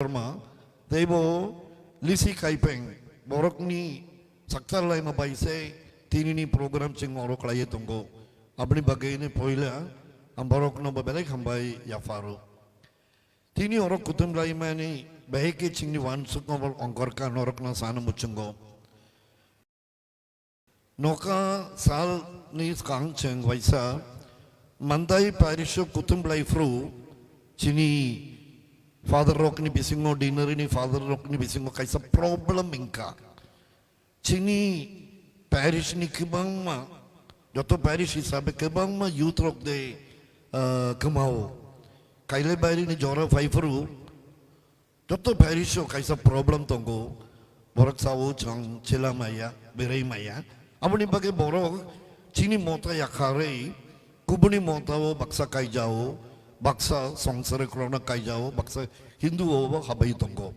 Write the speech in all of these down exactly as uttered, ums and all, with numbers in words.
Debbarma, teibo Lisi Kaipeng, borokni sakchar laima bai se tinini program chwng oro khlaiwi tongo. Aboni bagwi ni poila ang borokno bo belai hambai yapharo. Tini oro kuthum laimani bahai khe chwngni uansukma bo ongkhorkha norokno sana muchungo. Nokha salni swkang chwng waisa Mandai parish o kuthum lai phuru chini father rokni bisingo, deanery ni father rokni bisingo kaisa problem wngkha. Chini parish ni kwbangma, joto parish hisabe kwbangma youth rok de, ah, kwmao. Kailai bairi ni jora phai phuru joto parish o kaisa problem tongo, borok sao chwng chela maya, berai maya. Aboni bagwi borok chini mota yakharwi kubuni mota o baksa kaijao, baksa songsare khulokna kaijao, baksa Hindu o bo habai tongo.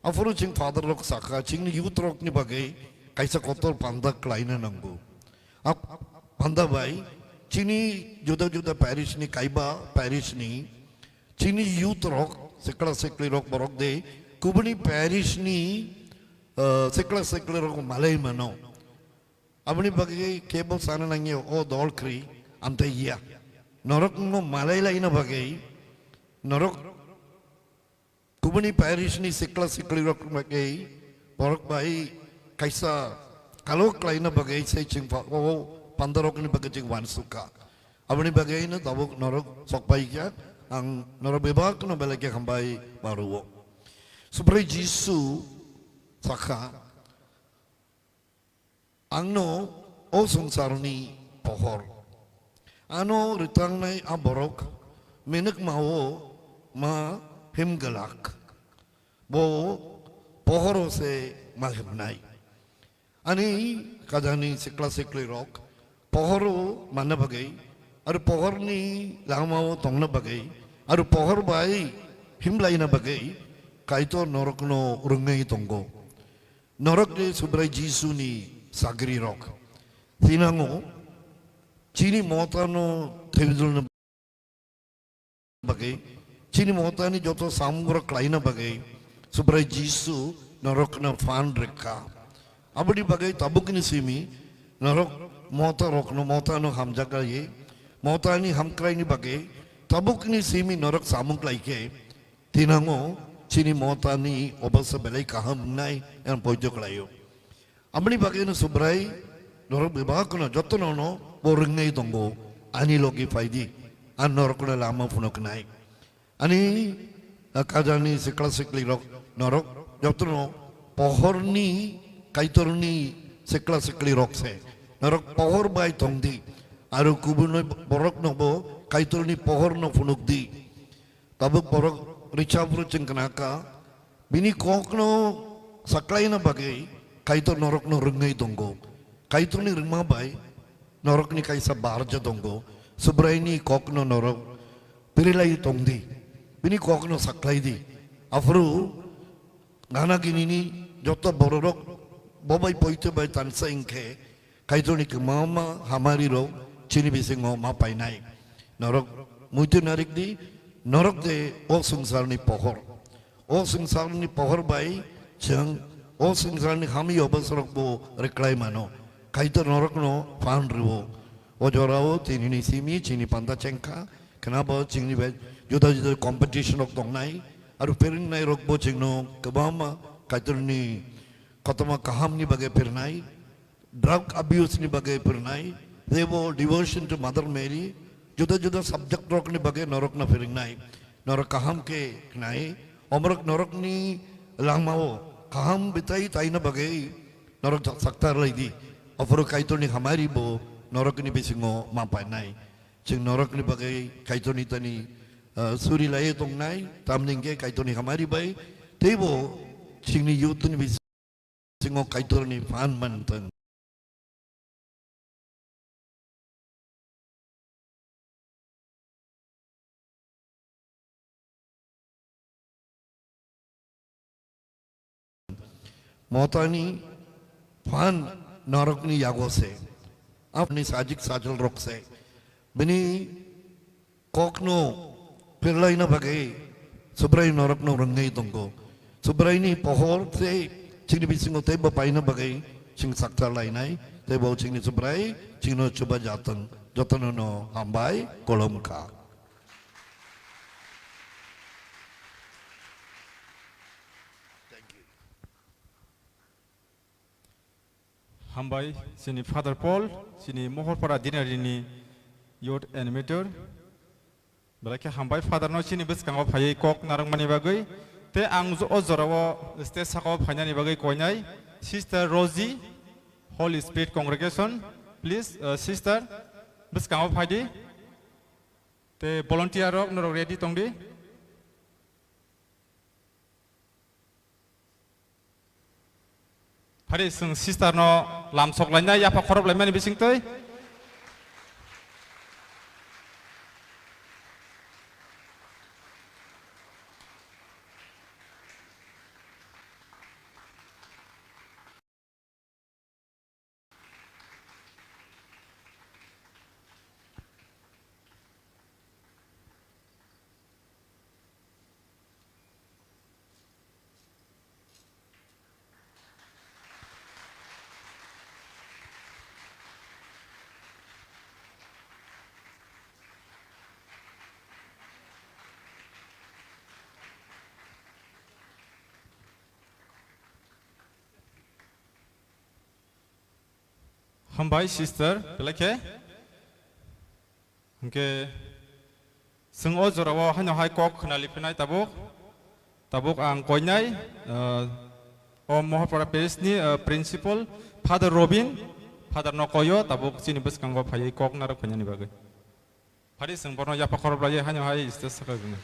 Aphuru chwng father rok sakha, chini youth rok ni bagwi kaisa kotor panda khlaina nango. A panda bai chini juda juda parish ni, kaiba parish ni chini youth rok, sikla sikli rok borok de kubuni parish ni, ah, sikla sikli rok malai mano. Aboni bagwi kebo sana nangya o dol khri amtaiya. Norok no malai laina bagwi, norok kubuni parish ni sikla sikli rok bagwi, borok bai kaisa kalo klaina bagwi se chwng pha-, o panda rok ni bagwi chwng uansukha. Aboni bagwi no tabuk norok sokpai kha, ang norok bebak no belai khe hambai baruo. Subrai Jisu sakha, "Angno o swngcharni pohor, ano rwtangnai a borok menwkmao ma himglak, bo pohoro se ma himnai." Ani kajani sikla sikli rok pohoro manna bagwi, aro pohorni lamao tongna bagwi, aro pohor bai himlaina bagwi Kaitor norokno rwngwi tongo. Norok de Subrai Jisu ni sagri rok. Tinango chini mota no thebidul na bagwi, chini mota ni joto samung rok klaina bagwi, Subrai Jisu norok no phan rekha. Aboni bagwi tabuk ni simi norok mota rok no, mota no hamjak ye, mota ni hamkrai ni bagwi tabuk ni simi norok samung klai khe, Tinango chini motani obasa belai kaham wngnai, yang poito khlaio. Aboni bagwi no Subrai norok bebak no joto no no bo rwngnai tongo, ani logi phaidi, ang norok no lama phunuknai. Ani, ah, kajani sikla sikli rok norok joto no pohorni Kaitorni sikla sikli rok se. Norok pohor bai tongdi, aro kubun borok no bo Kaitorni pohor no phunukdi. Tabuk borok rwchapro chwng khnakha, bini kokno saklaina bagwi Kaitor norokno rwngwi tongo. Kaitorni rwngma bai norokni kaisa barja tongo. Subraini kokno norok pirilai tongdi, bini kokno saklaidi. Aphuru nana ginini joto bororok bobai poito bai tansa wngkhe, Kaitorni kwbangma hamari rok chini bisingo ma painai. Norok muitu narikdi, norok de o swngcharni pohor. O swngcharni pohor bai chwng o swngcharni hamwi obosrok bo rwklai mano. Kaitor norokno phan rwo. O jorao tinini simi chini panda chengkha, khnabo chini bai juda juda competition rok tongnai. Aro phwrwngnai rokbo chwngno kwbangma Kaitorni kothoma kahamni bagwi phwrwngnai. Drug abuse ni bagwi phwrwngnai, teibo devotion to Mother Mary, juda juda subject rok ni bagwi norok no phwrwngnai, norok kaham khe khnai, omorok norok ni langmao kaham bitai taina bagwi norok saktar lai di, aphuru Kaitor ni hamari bo norok ni bisingo ma painai. Chwng norok ni bagwi Kaitor ni tani, ah, suri lai tongnai, tamni hwnkhe Kaitor ni hamari bai, teibo chwngni youth ni bisingo Kaitorni phan mantwng. Motani phan norokni yago se, apni sajik sajal rok se, bini kokno pirlaina bagwi Subrai norokno rwngwi tongo. Subraini pohor tei chini bisingo teibo paina bagwi chwng sakta lainai, teibo chini Subrai chwngno chuba jatwng. Jotono no hambai, kolom kha. Hambai, chini Father Paul, chini Mohorpara Dinari ni youth animator. Belai khe hambai Father no chini bwskango phaiwi kok narwkmani bagwi. Tei ang jo-, o jorao stage sakao phainani bagwi koinai Sister Rosie, Holy Spirit Congregation. Please, uh, Sister, bwskango phaidi. Tei volunteer rok, norok ready tongdi. Phari chwng sister no lamsok lainai, yapha khorop laimani bisingtwi. Hambai sister, belai khe. Hwnkhe chwng o jorao haino hai kok khna liphinai tabuk. Tabuk ang koinai, ah, o Mohorpara Parish ni, ah, principal Father Robin, Father no koyo tabuk chini bwskango phaiwi kok narwk phainani bagwi. Phari chwng bono yapha khorop laiwi haino hai stage sakha rwgwino.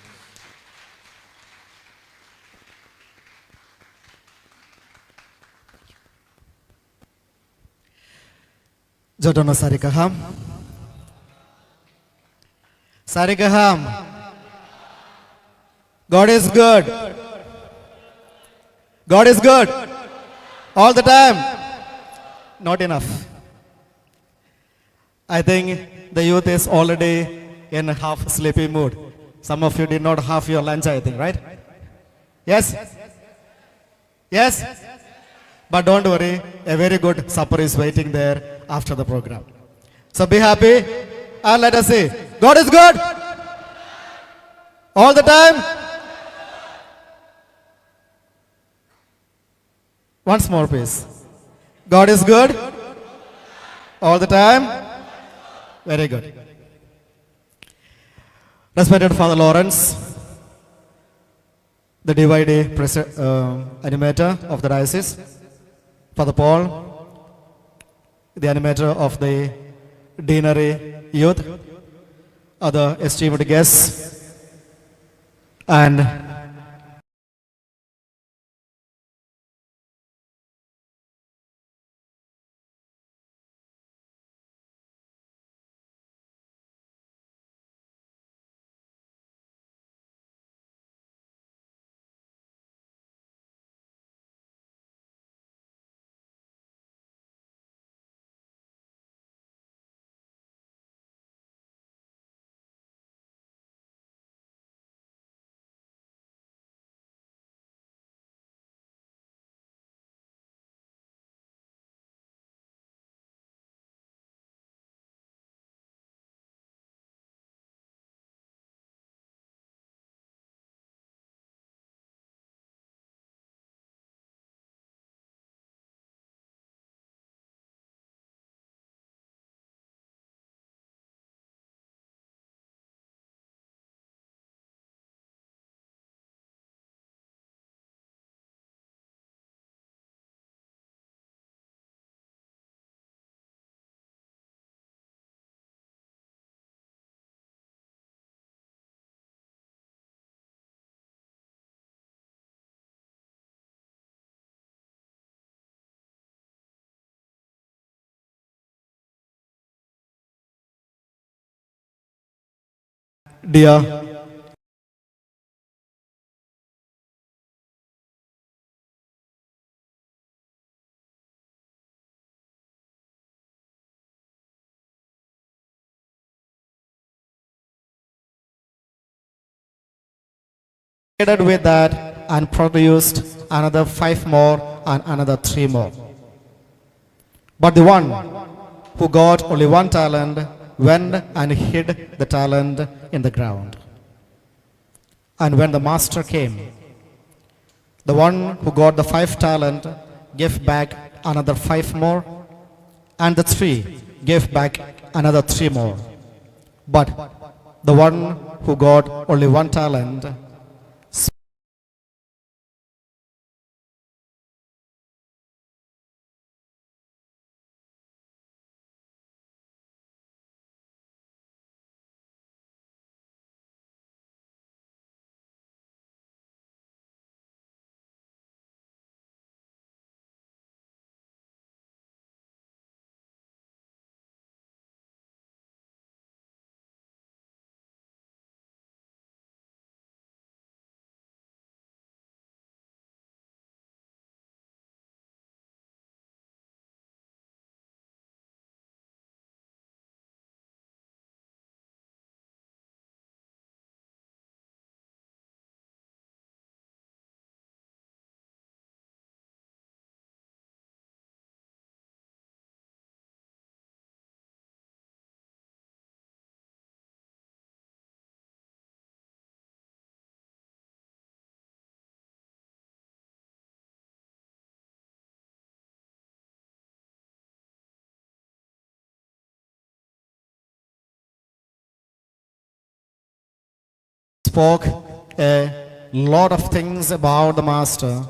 Jotono sari kaham. Sari kaham. God is good. God is good. All the time. Not enough. I think the youth is already in half sleepy mood. Some of you did not have your lunch, I think, right? Yes? Yes? But don't worry, a very good supper is waiting there after the program. So be happy and let us say, God is good. All the time. Once more, please. God is good. All the time. Very good. Respected Father Lawrence, the D Y D presi-, uh, animator of the diocese, Father Paul, the animator of the deanery youth, other esteemed guests, and Dia. Together with that and produced another five more and another three more. But the one who got only one talent went and hid the talent in the ground. And when the master came, the one who got the five talent gave back another five more, and the three gave back another three more. But the one who got only one talent spoke a lot of things about the master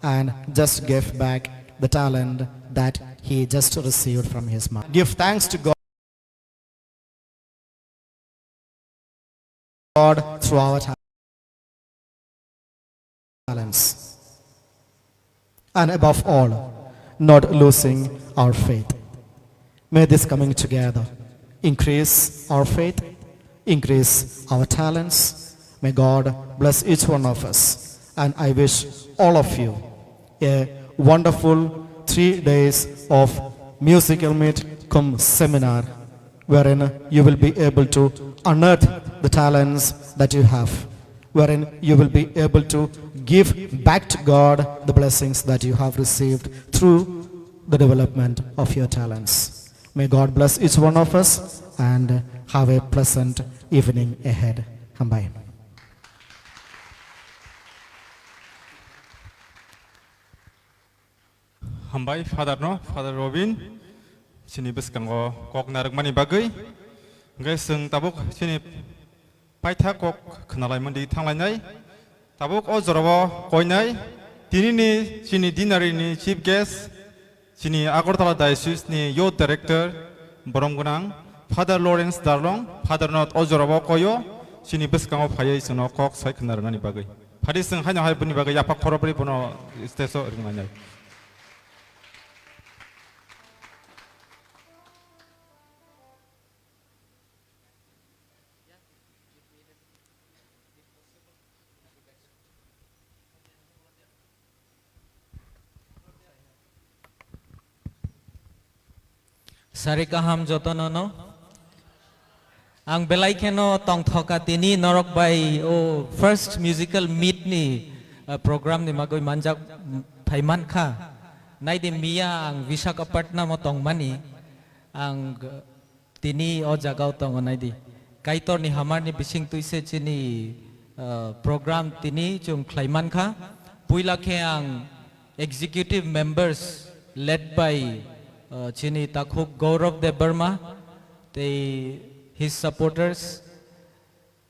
and just gave back the talent that he just received from his master. Give thanks to God through our talents. And above all, not losing our faith. May this coming together increase our faith, increase our talents. May God bless each one of us. And I wish all of you a wonderful three days of musical meet cum seminar, wherein you will be able to unearth the talents that you have, wherein you will be able to give back to God the blessings that you have received through the development of your talents. May God bless each one of us and have a pleasant evening ahead. Hambai. Hambai Father no, Father Robin, chini bwskango kok narwkmani bagwi. Hwnkhe chwng tabuk chini paitha kok khwnalaimani thanglainai. Tabuk o jorao koinai tinini chini dinari ni chief guest, chini Agartala Diocese ni Youth Director, borom gwnang Father Lawrence Darlong, Father no o jorao koyo, chini bwskango phaiwi chwngno kok sai khwna rwnani bagwi. Phadi chwng haino hai bini bagwi yapha khorobri bono stage o rwnglainai. Sari kaham jotono no. Ang belai kheno tongthoka tini norok bai o first musical meet ni, uh, program ni magwi manjak phaimankha. Naidi miya ang Visakhapatnam o tongmani. Ang, uh, Tini o jagao tongo naidi. Kaitorni hamarni bising twi se chini, ah, program tini chwng khlai mankha. Puila khe ang executive members led by, ah, chini takhuk Gaurav Debbarma tei his supporters.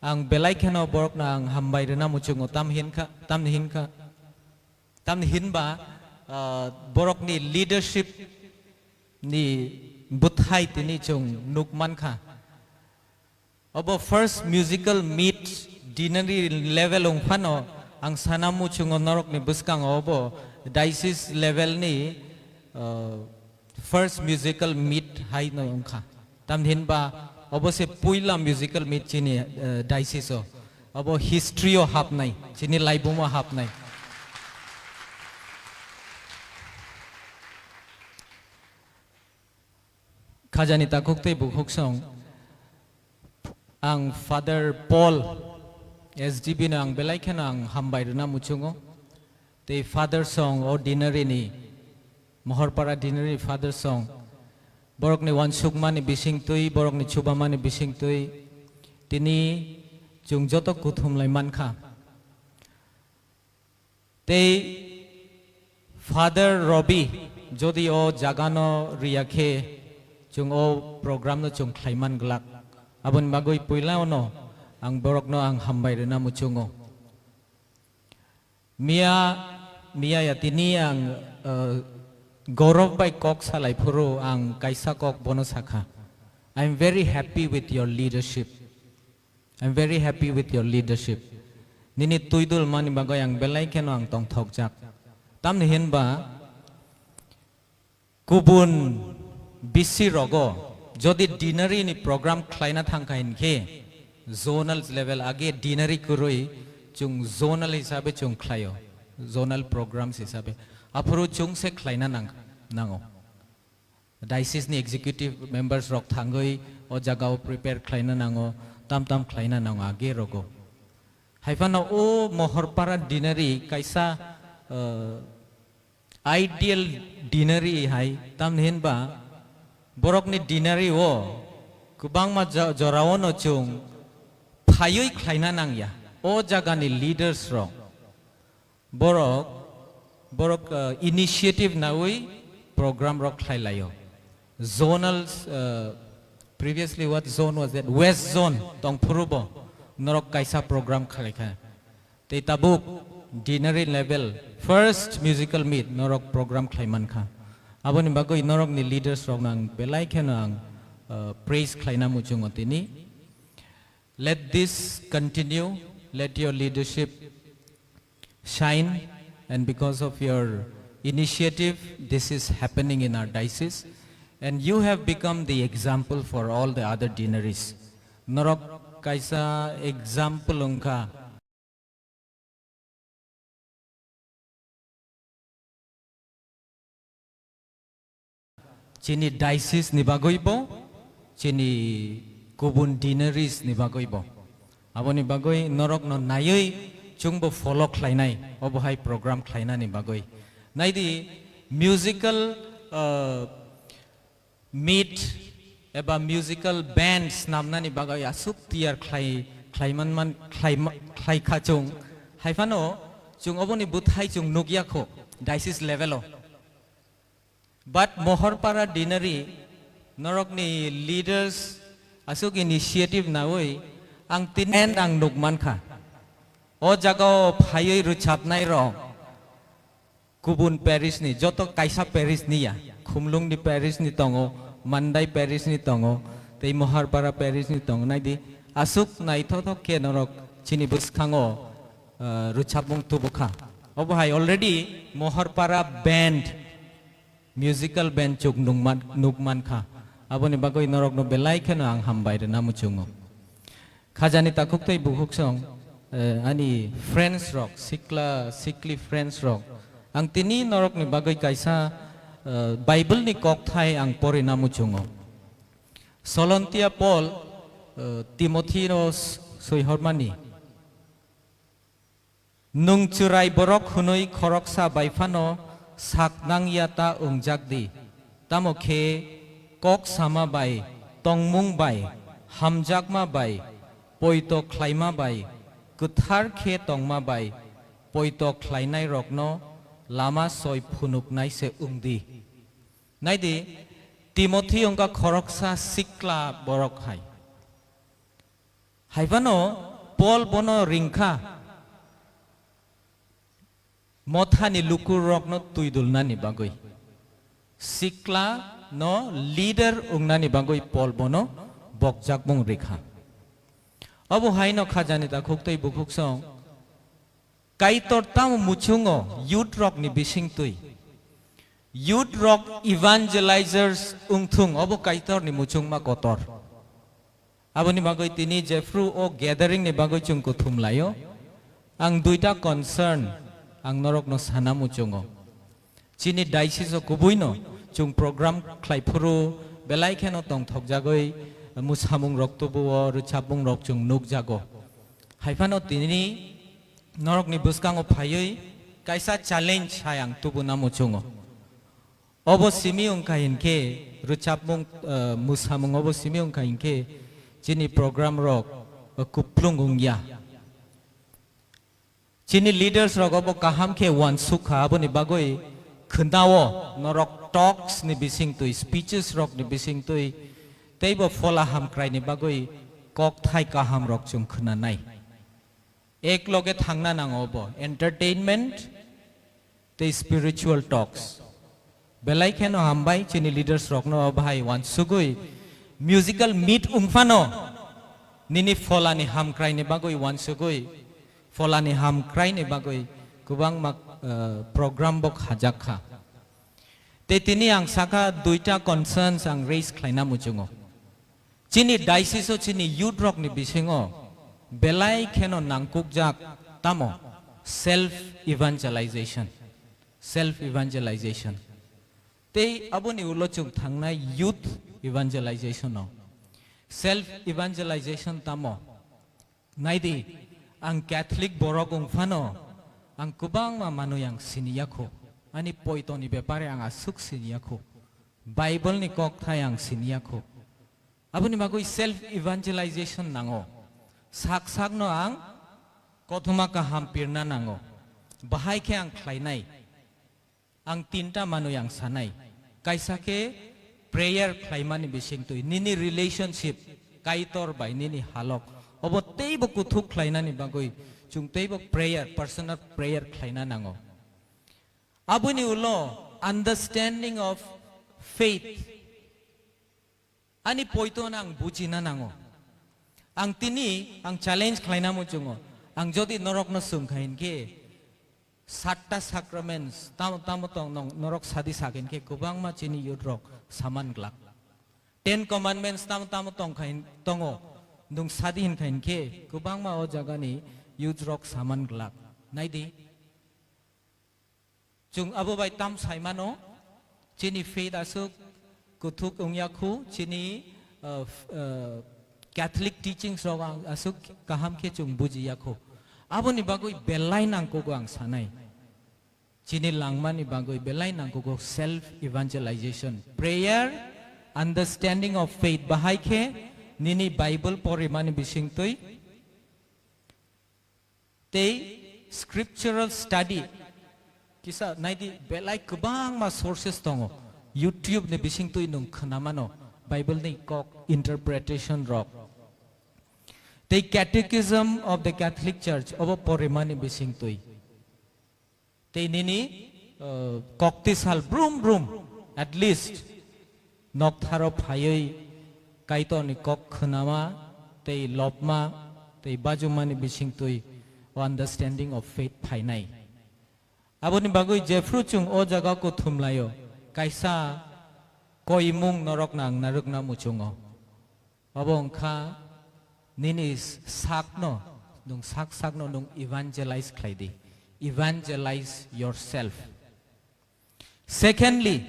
Ang belai kheno borokno ang hambai rwna muchungo, tam hinkha, tamni hinkha. Tamni hinba, ah, borokni leadership ni bwthai tini chwng nuk mankha. Obo first musical meet dinari level wng phano ang sana muchungo norokni bwskango obo diocese level ni, ah, first musical meet hai no wngkha. Tamni hinba obo se puila musical meet chini, eh, diocese o. Obo history o hapnai, chini laibum o hapnai. Khajani takhuk tei bukhuk song. Ang Father Paul S D B no ang belai kheno ang hambai rwna muchungo. Tei Father song o deanery ni, Mohorpara deanery Father song, borokni wansukmani bisingtwi, borokni chubamani bisingtwi, tini chwng joto kuthum lai mankha. Tei Father Robi, jodi o jagano riya khe, chwng o program no chwng khlaiman glak. Aboni bagwi puila ono ang borokno ang hambai rwna muchungo. Miya, miya ya tini ang, eh, Gaurav bai kok salai phuru ang kaisa kok bono sakha. I am very happy with your leadership. I am very happy with your leadership. Nini twidul mani bagwi ang belai kheno ang tongthokjak. Tamni hinba kubun bisi rogo jodi deanery ni program khlaina thangkha hinkhe zonal level age deanery kwrwi chwng zonal hisabe chwng khlaio, zonal programs hisabe. Aphuru chwngse khlaina nang-, nango. Diocese ni executive members rok thangwi o jagao prepare khlaina nango, tam tam khlaina nango age rogo. Haiphano o Mohorpara deanery kaisa, uh, ideal deanery hai, tamni hinba borokni deanery o kwbangma jo-, jorao no chwng phaiwi khlaina nangya. O jagani leaders rok, borok, borok, uh, initiative nawi program rok khlai laio. Zonal, uh, previously what zone was that? West zone tongphurubo norok kaisa program khlaikha. Tei tabuk deanery level first musical meet norok program khlaimankha. Aboni bagwi norokni leaders rokno ang belai kheno ang, uh, praise khlaina muchungo tini. Let this continue. Let your leadership shine, and because of your initiative, this is happening in our diocese, and you have become the example for all the other deaneries. Norok kaisa example wngkha. Chini diocese ni bagwi bo, chini kubun deaneries ni bagwi bo. Aboni bagwi norokno naiwi chwngbo follow khlainai, obo hai program khlainani bagwi. Naidi musical, uh, meet eba musical band snamnani bagwi aswk tiyar khlai, khlaiman man, khlaima, khlaikha chwng. Haiphano chwng oboni bwthai chwng nukya kho diocese level o. But Mohorpara deanery, norokni leaders aswk initiative nawi ang tini ang nuk mankha. O jagao phaiwi rwchapnai rok kubun parish ni, joto kaisa parish ni ya, Khumlung ni parish ni tongo, Mandai parish ni tongo, tei Mohorpara parish ni tongo. Naidi aswk naithothok khe norok chini bwskango, uh, rwchapmung tubukha. Obo hai already Mohorpara band musical band chuk nukman, nukmankha. Aboni bagwi norokno belai kheno ang hambai rwna muchungo. Khajani takhuk tei bukhuksong, eh, ani friends rok, sikla, sikli friends rok. Ang tini norokni bagwi kaisa, eh, Bible ni kokthai ang porina muchungo. Solontia Paul, eh, Timothy no s-, soihormani. Nwng chwrai borok hwnwi khoroksa bai phano sak nang ya ta wngjak di, tamo khe kok sama bai, tongmung bai, hamjakma bai, poito khlaima bai, kwthar khe tongma bai, poito khlainairokno lama soi phunuknai se wng di. Nai di, Timothy wngkha khoroksa sikla borok hai. Hai phano Paul bono ringkha mothani lukurokno twidulnani bagwi. Sikla no leader wngnani bagwi Paul bono bokjakmung rikha. Obo haino khajani takhuk tei bukhuksong Kaitor tamo muchungo youth rokni bisingtwi. Youth rok evangelizers wngthung, obo Kaitorni muchungma kotor. Aboni bagwi tini jephru o gathering ni bagwi chwng kuthum laio. Ang duita concern ang norokno sana muchungo. Chini diocese o kubuino chwng program khlai phuru belai kheno tongthokjagwi mwsamung rok tubuo, rwchapmung rok chwng nukjago. Haiphano tini norokni bwskango phaiwi kaisa challenge hai ang tubuna muchungo. Obo simi wngkha hinkhe rwchapmung, eh, mwsamung obo simi wngkha hinkhe chini program rok, eh, kuplung wngya. Chini leaders rok obo kaham khe uansuk kha, aboni bagwi khwnao norok talks ni bisingtwi, speeches rok ni bisingtwi teibo phola hamkrai ni bagwi kokthai kaham rok chwng khwnanai. Ek loge thangna nango obo, entertainment tei spiritual talks. Belai kheno hambai chini leaders rokno bahai uansugwi musical meet wngphano nini pholani hamkraini bagwi uansugwi pholani hamkraini bagwi kwbangma, eh, program bo khajak kha. Tei tini ang saka duita concerns ang raise khlaina muchungo. Chini diocese o chini youth rokni bisingo belai kheno nangkukjak tamo self evangelization, self evangelization. Tei aboni ulo chwng thangnai youth evangelization o. Self evangelization tamo? Naidi, ang Catholic borok wng phano, ang kwbangma manwi ang siniya kho. Ani poitoni bepare ang aswk siniya kho. Bible ni kokthai ang siniya kho. Aboni bagwi self evangelization nango. Sak sakno ang kothoma kaham pirna nango. Bahai khe ang khlainai. Ang tinta manwi ang sanai. Kaisa khe prayer khlaimani bisingtwi, nini relationship Kaitor bai nini halok, obo teibo kuthuk khlainani bagwi chwng teibo prayer, personal prayer khlaina nango. Aboni ulo understanding of faith. Ani poito no ang bujina nango. Ang tini, ang challenge khlaina muchungo. Ang jodi norokno swngkha hinkhe, satta sacraments, tamo, tamo tong nong, norok sadi sak hinkhe, kwbangma chini youth rok saman glak. Ten Commandments tamo, tamo tongkha hin-, tongo, nung sadi hinkha hinkhe, kwbangma o jagani youth rok saman glak. Naidi, chwng abo bai tam sai mano, chini faith aswk kuthuk wngya khu, chini, uh, f-, uh, Catholic teachings rok ang aswk kaham khe chwng bujiya khu. Aboni bagwi belai nangkugo ang sanai. Chini langmani bagwi belai nangkugo self evangelization, prayer, understanding of faith. Bahai khe nini Bible porimani bisingtwi, tei scriptural study. Kisa naidi, belai kwbangma sources tongo. YouTube ni bisingtwi nung khwnamano Bible ni kok interpretation rok. Tei Catechism of the Catholic Church obo porimani bisingtwi. Tei nini, uh, kokti sal brum brum, at least noktharo phaiwi Kaitorni kok khwnama tei lobma tei bajumani bisingtwi o understanding of faith phainai. Aboni bagwi jephru chwng o jaga kuthum laio, kaisa koimung norok nang narwkna muchungo. Obo wngkha nini s-, sakno, nung sak sakno nung evangelize khlai di. Evangelize yourself. Secondly,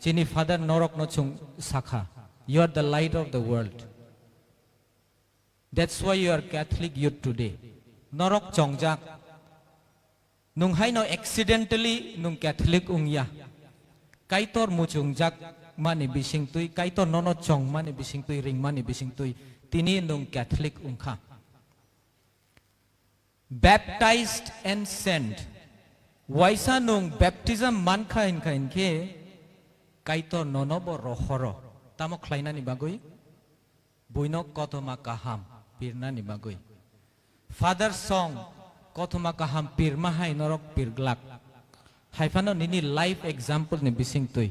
chini Father norokno chwng sakha, "You are the light of the world. That's why you are Catholic youth today." Norok chongjak. Nung haino accidentally nung Catholic wngya. Kaitor muchungjak mani bisingtwi, Kaitor nono chongmani bisingtwi, ringmani bisingtwi, tini nung Catholic wngkha. Baptized and sent. Waisa nung baptism mankha hinkha hinkhe, Kaitor nono bo rohoro. Tamo khlainani bagwi? Buino kothoma kaham pirnani bagwi. Father song, kothoma kaham pirma hai norok pirglak. Haiphano nini life example ni bisingtwi.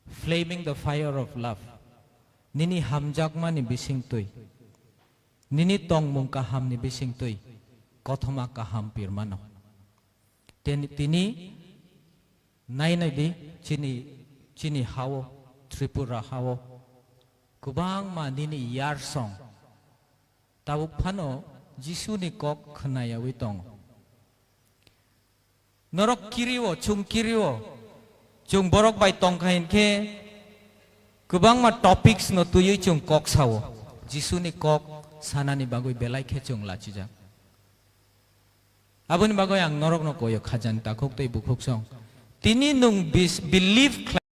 Flaming the fire of love. Nini hamjakmani bisingtwi. Nini tongmung kahamni bisingtwi. Kothoma kaham pirmano. Teni, tini nai nai di chini, chini hao, Tripura hao. Kwbangma nini yar song. Tabuk phano Jisuni kok khwnayawi tongo. Norok kirio, chwng kirio, chwng borok bai tongkha hinkhe kwbangma topics no twiwi chwng kok sao. Jisuni kok, sanani bagwi belai khe chwng lachijak. Aboni bagwi ang norokno koyo khajani takhuk tei bukhuk song. Tini nwng bis-, believe khlai-,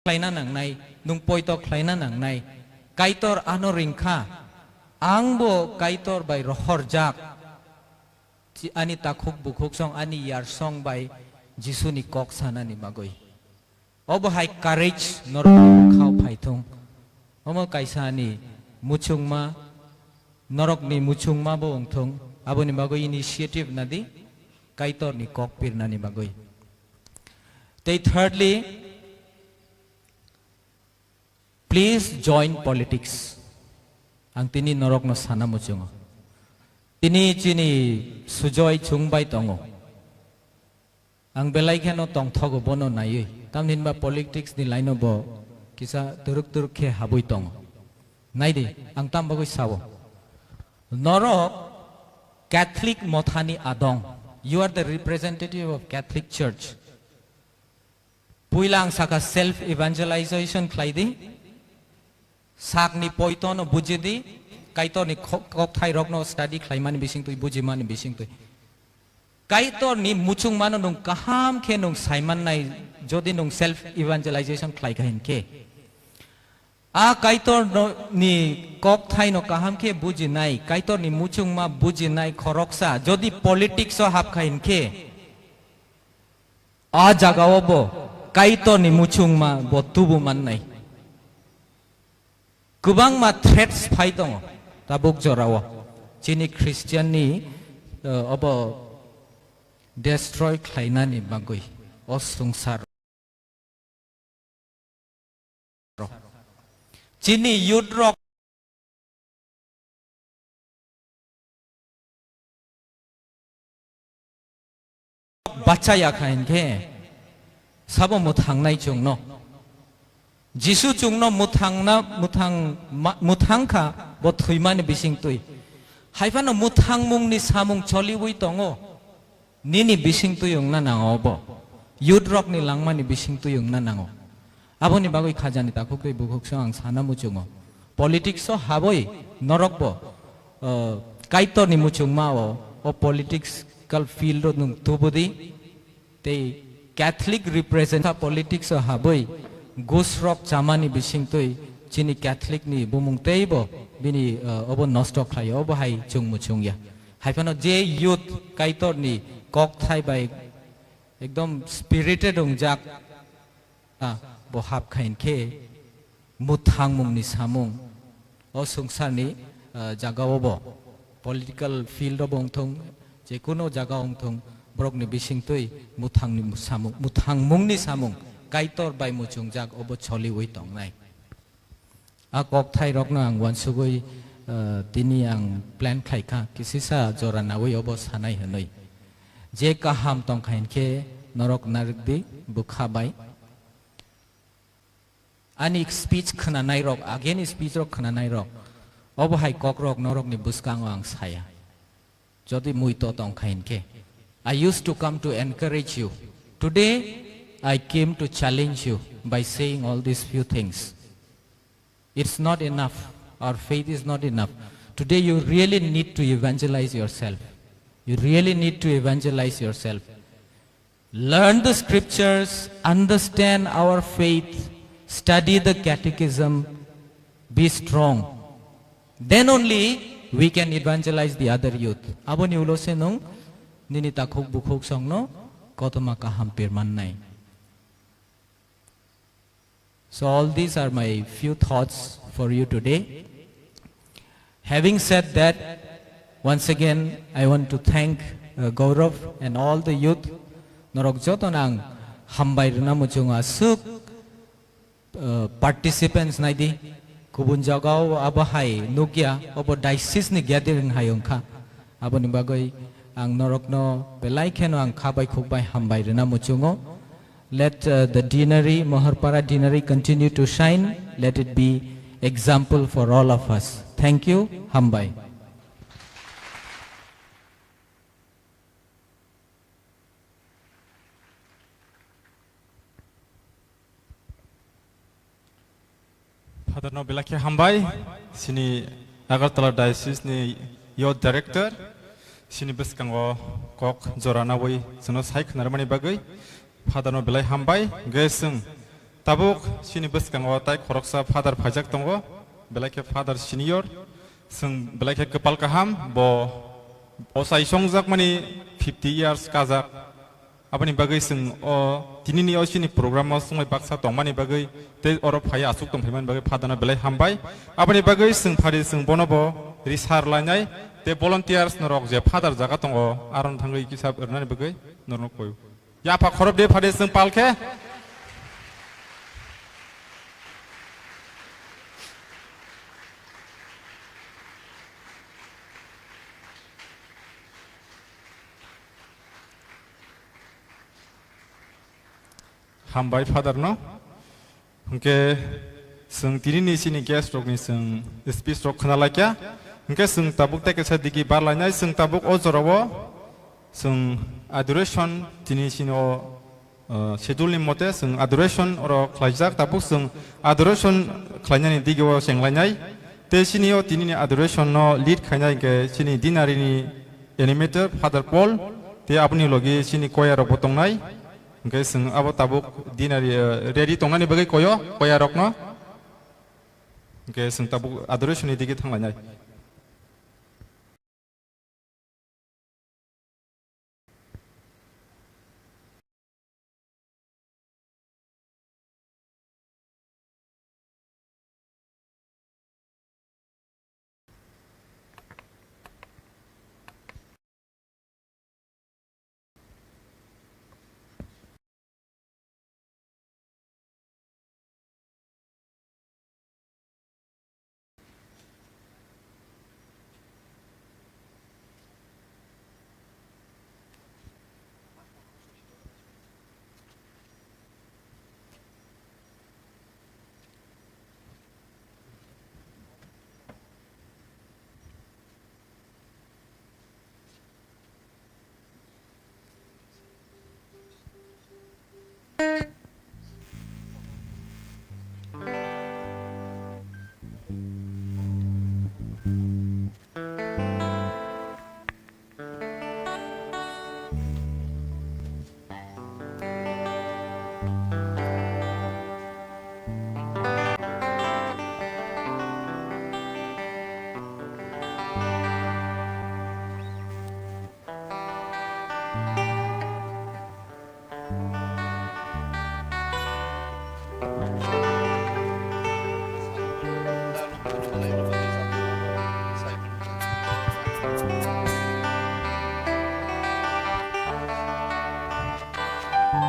khlaina nangnai, nwng poito khlaina nangnai. Kaitor ano ringkha, angbo Kaitor bai rohorjak. Chi-, ani takhuk bukhuk song, ani yar song bai Jisuni kok sanani bagwi. Obo hai courage norok khao phaithung. Omo kaisa ani muchungma, norokni muchungma bo wngthung. Aboni bagwi initiative nadi, Kaitorni kok pirnani bagwi. Tei thirdly, please join politics. Ang tini norokno sana muchungo. Tini chini Sujoy chwng bai tongo. Ang belai kheno tongthogo bono naiwi. Tamni hinba politics ni line o bo kisa turuk turuk khe habwi tongo. Naidi, ang tam bagwi sao. Norok Catholic mothani adong. You are the representative of Catholic Church. Puila ang saka self evangelization khlai di. Sakni poitono buji di. Kaitorni kho-, kokthai rokno study khlaimani bisingtwi, bujimani bisingtwi. Kaitorni muchungmano nwng kaham khe nwng saimannai, jodi nwng self evangelization khlai kha hinkhe. A Kaitor no-, ni kokthaino kaham khe bujinai, Kaitorni muchungma bujinai khoroksa, jodi politics o hap kha hinkhe, a jagao bo Kaitorni muchungma bo tubu mannai. Kwbangma threats phai tongo tabuk jorao. Chini Christian ni, eh, obo destroy khlainani bagwi o swngchar. Chini youth rok bachaya kha hinkhe sabo mwthangnai chwngno. Jisu chwngno mwthangna, mwthang ma-, mwthang kha bo thwimani bisingtwi. Haiphano mwthangmungni samung choliwi tongo. Nini bisingtwi wngna nango bo. Youth rokni langmani bisingtwi wngna nango. Aboni bagwi khajani takhuk tei bukhuk song ang sana muchungo. Politics o habwi norok bo, uh, Kaitorni muchungma o, o political field o nwng tubudi. Tei Catholic represent politics o habwi gus rok chamani bisingtwi chini Catholic ni bumung teibo bini, uh, obo nosto khlaio, obo hai chwng muchungya. Haiphano je youth Kaitorni kokthai bai ekdom spirited wngjak, ah, bo hap kha hinkhe mwthangmungni samung, o swngcharni, ah, jagao bo, political field o bo wngthung, jekuno jaga wngthung, borokni bisingtwi mwthangni samung, mwthangmungni samung Kaitor bai muchungjak obo choliwi tongnai. A kokthai rokno ang uansugwi, eh, tini ang plan khlai kha, kisisa jora nawi obo sanai hwnwi. Je kaham tong kha hinkhe norok narwk di, bwkha bai. Ani speech khwnanai rok, ageni speech rok khwnanai rok, obo hai kok rok norokni bwskango ang saya. Jodi muito tong kha hinkhe, I used to come to encourage you. Today, I came to challenge you by saying all these few things. It's not enough. Our faith is not enough. Today, you really need to evangelize yourself. You really need to evangelize yourself. Learn the scriptures, understand our faith, study the catechism, be strong. Then only we can evangelize the other youth. Aboni ulo se nwng nini takhuk bukhuk songno kotoma kaham pirmannai. So all these are my few thoughts for you today. Having said that, once again, I want to thank, uh, Gaurav and all the youth. Norok jotono ang hambai rwna muchungo aswk, uh, participants naidi. Kubun jagao abo hai nukya, obo diocese ni gathering hai wngkha. Aboni bagwi ang norokno belai kheno ang kha bai khuk bai hambai rwna muchungo. Let, uh, the deanery, Moharpara deanery continue to shine. Let it be example for all of us. Thank you. Hambai. Father no belai khe hambai, chini Agartala Diocese ni Youth Director, chini bwskango kok jora nawi chwngno sai khwnarmani bagwi Father no belai hambai. Hwnkhe chwng tabuk chini bwskango tai khoroksa Father phaijak tongo, belai khe Father senior, chwng belai khe kwpal kaham, bo ochai songjakmani fifty years kajak. Aboni bagwi chwng o tinini o chini program o chwngbai baksa tongmani bagwi tei oro phai aswk tongphaimani bagwi Father no belai hambai. Aboni bagwi chwng phari chwng bono bo risar lainai tei volunteers norok je Father jaga tongo, aro thangwi kisa rwnani bagwi norokno koi. Yapha khorop de phari chwng pal khe. Hambai Father no. Hwnkhe chwng tinini chini guest rokni chwng speech rok khna laikya. Hwnkhe chwng tabuk tei kaisa digi bar lainai, chwng tabuk o jorao chwng adoration tini chini o, uh, schedule ni mote chwng adoration oro khlaijak, tabuk chwng adoration khlainani digi o chenglainai. Tei chini o tinini adoration no lead khainai hwnkhe chini dinari ni animator Father Paul tei aboni logi chini choir rok bo tongnai. Hwnkhe chwng abo tabuk dinari, eh, ready tongnani bagwi koyo, koya rokno. Hwnkhe chwng tabuk adoration ni digi thanglainai.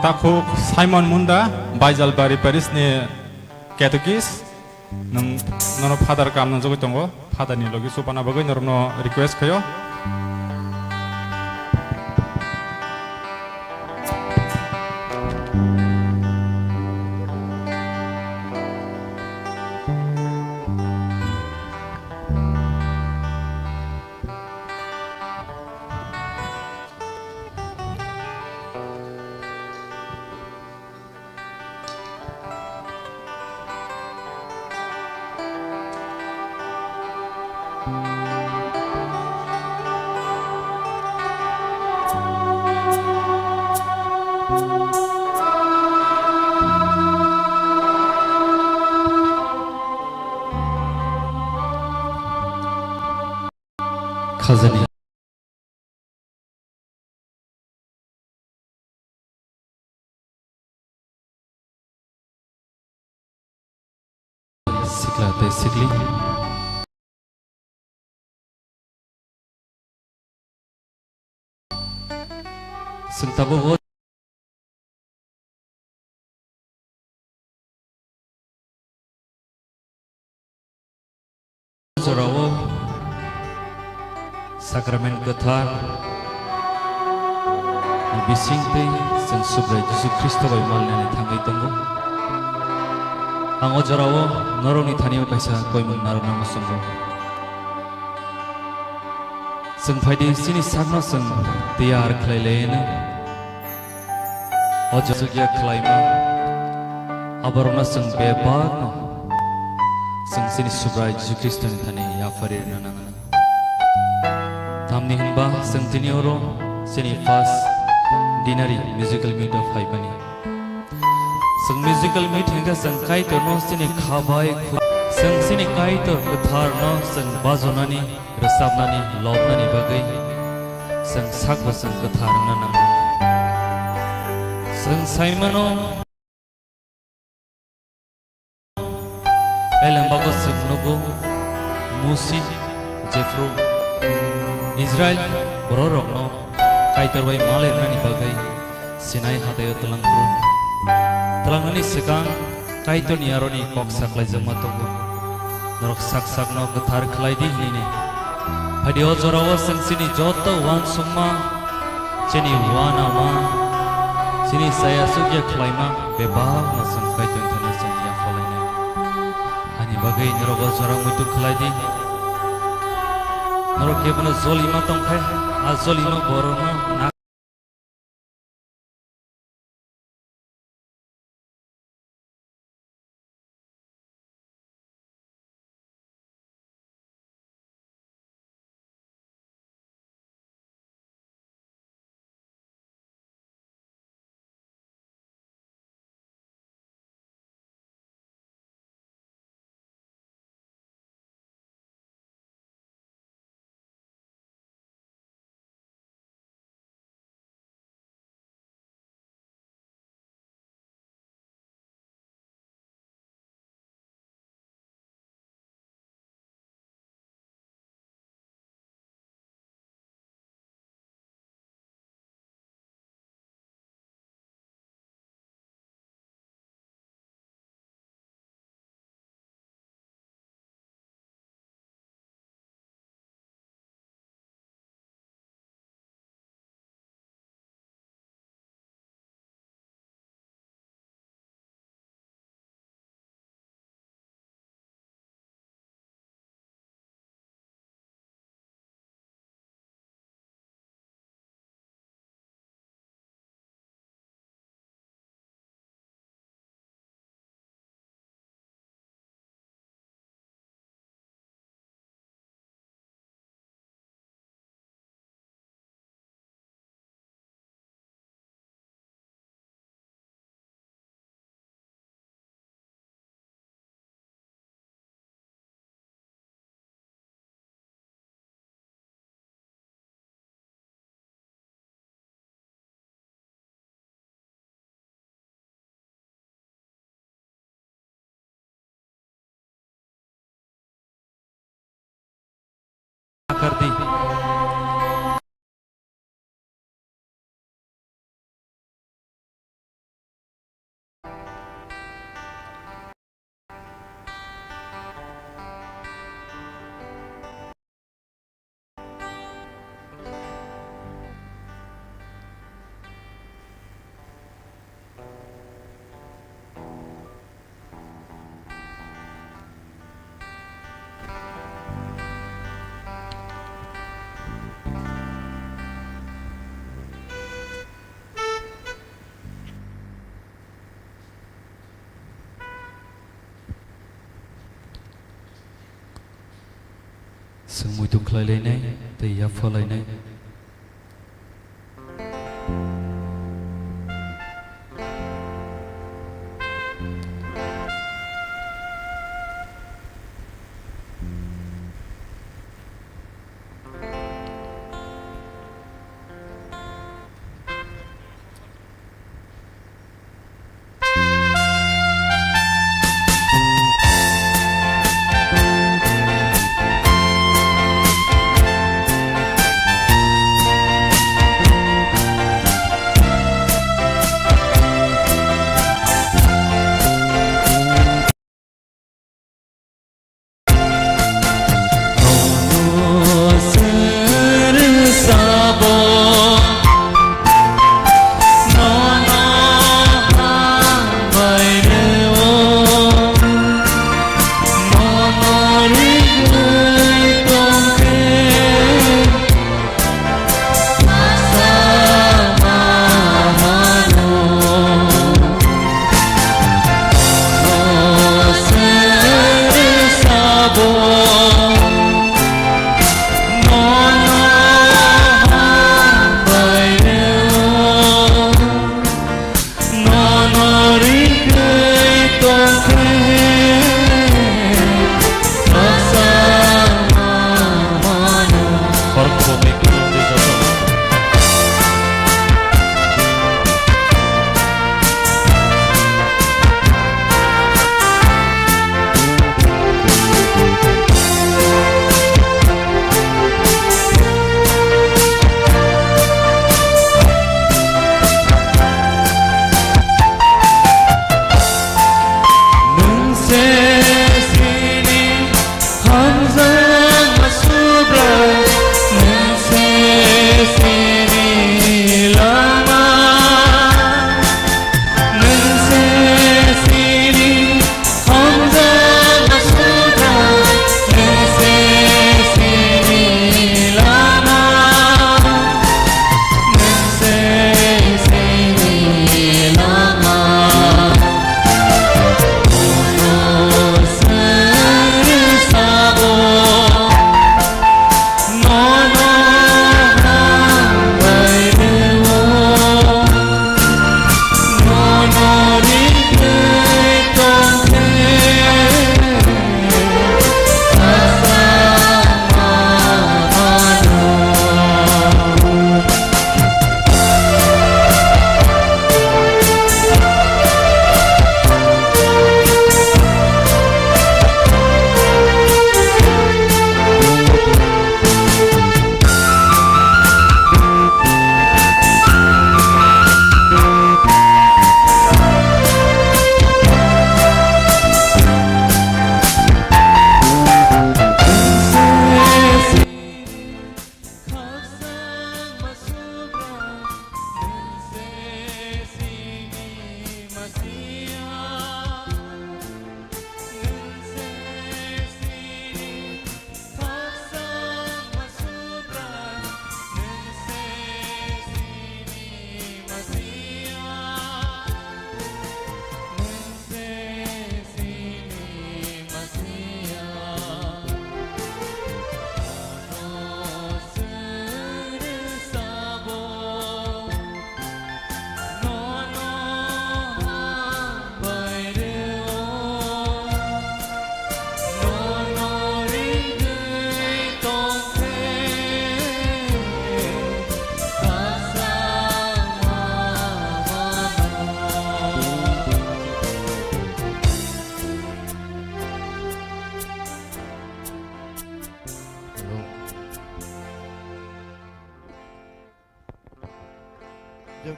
Takhuk Simon Munda, Baijalbari Parish ni Catechist, nwng, nono Father kam nang jagwi tongo, Father ni logi supana bagwi norokno request khayo. Khajani. Sikla tei sikli. Chwng tabuk o jorao Sakramen Kwthar ni bising twi chwng Subrai Jisu Khristo bai malnani thangwi tongo. Ang o jorao norokni thani-o kaisa koimung narwkna muchungo. Chwng phai di, chini sakno chwng tiyar khlai laino. O jagya khlaima, aborokno chwng bebakno Chwng chini Subrai Jisu Khristoni thani yaphari rwna nango. Tamni hwnba chwng tini oro chini first dinari musical meet o phaimani. Chwng musical meet hwnkhe chwng Kaitorno chini kha bai khu-, chwng chini Kaitor kwtharno chwng bajonani, rwchapnani, lobnani bagwi chwng sakbo chwng kwthar wngna nango. Chwng saimano, Elembakbo chwng nugo, Musi, jephru Israil bororokno Kaitor bai malernani bagwi Sinai hathai-o twlangphuru. Twlangnani swkang Kaitorni aroni kok saklaijakma tongo. Norok sak sakno kwthar khlai di hwnwi. Phaidi o jorao chwng chini joto uansukma, chini uanama, chini chaya chukya khlaima bebakno chwng Kaitorni thani chwng yaphalainai. Ani bagwi norok o jorao muitu khlai di. Norok kebono jolima tongkhe, a jolima borokno na- Akardi. Chwng muitu khlai lainai tei yapha lainai.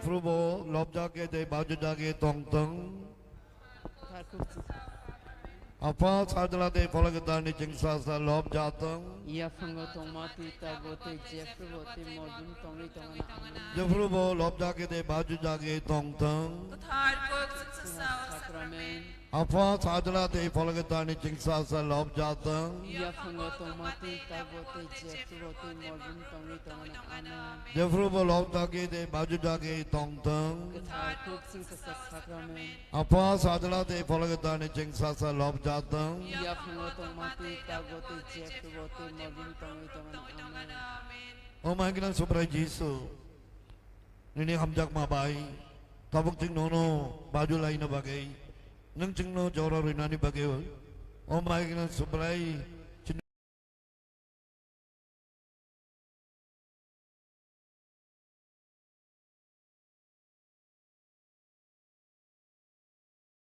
Phurubo lobjagwi tei bajujagwi tongthwng. Apha Sajla tei Pholokgwtarni chwngsasa lobjatwng. Yaphango tongma twi tabuk tei jephurubo tei morjwn tongwi tongna. Jephurubo lobjagwi tei bajujagwi tongthwng. Kwthar kok chwngsasa o Sakrament. Apha Sajla tei Pholokgwtarni chwngsasa lobjatwng. Yaphango tongma twi tabuk tei jephurubo tei morjwn tongwi tongna. Amen. Jephurubo lobjagwi tei bajujagwi tongthwng. Kwthar kok chwngsasa Sakrament. Apha Sajla tei Pholokgwtarni chwngsasa lobjatwng. Yaphango tongma twi tabuk tei jephurubo tei morjwn tongwi tongna. Amen. O mai gwnang Subrai Jisu, nini hamjakma bai tabuk chwng nono baju laina bagwi, nwng chwngno jora rwnani bagwi, o mai gwnang Subrai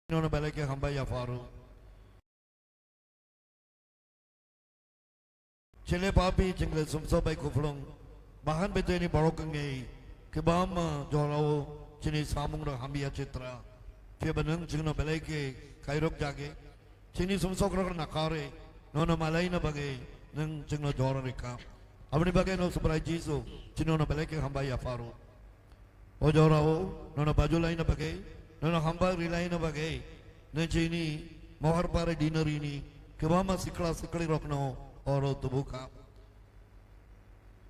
nono belai khe hambai yapharo. Chele papi chwngno sumsok bai kupulung, bahan beteni borok wngwi kwbangma jorao chini samungrok hamya chitra. Phiya ba nwng chwngno belai khe khairok jagwi, chini sumsokrok nakarwi nono malaina bagwi nwng chwngno jora rikha. Aboni bagwi no Subrai Jisu chini nono belai khe hambai yapharo. O jorao nono baju laina bagwi, nono hambai rilaina bagwi, nwng chini mohor pare dinarini kwbangma sikla siklirokno oro tubukha.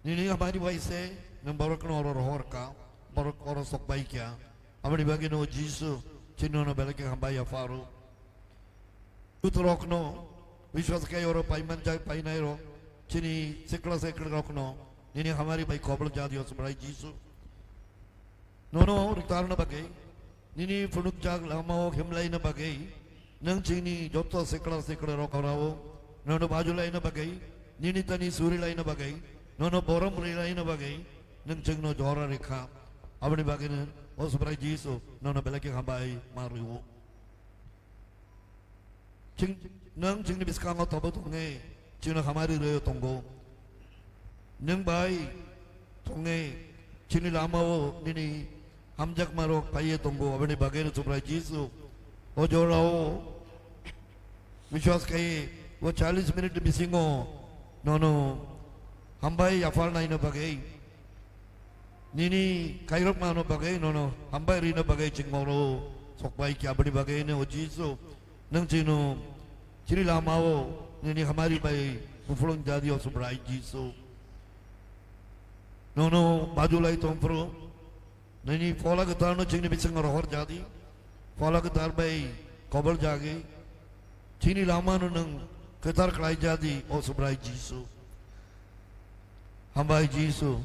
Nini hamari bai se nwng borokno oro rohorkha, borok oro sokbaikha. Aboni bagwi no Jisu chini nono belai khe hambai yapharo. Youth rokno, biswas khai oro paimanjak painairok, chini sikla siklirokno nini hamari bai kobol jadi o Subrai Jisu. Nono rwktarna bagwi, nini phunukjak lamao himlaina bagwi, nwng chini joto sikla siklirok orao nono bajulaina bagwi, nini tani surilaina bagwi, nono borom rilaina bagwi, nwng chwngno jora rikha. Aboni bagwino o Subrai Jisu nono belai khe hambai ma rwo. Chwng, nwng chwngni bwskango tobo tongwi chwngno hamari rwi tongo. Nwng bai tongwi chini lamao nini hamjakmarok phaiwi tongo, aboni bagwino Subrai Jisu o jorao biswas khai o challis minute bisingo nono hambai yapharnaina bagwi, nini khairokmano bagwi nono hambai rina bagwi chwng oro sokbai khe, aboni bagwino o Jisu nwng chwngno chini lamao nini hamari bai kupulung jadi o Subrai Jisu. Nono bajulai tongphuru nini Phola Kwtharno chwngni bisingo rohor jadi, Phola Kwthar bai kobol jagwi, chini lamano nwng kwthar khlai jadi o Subrai Jisu. Hambai Jisu,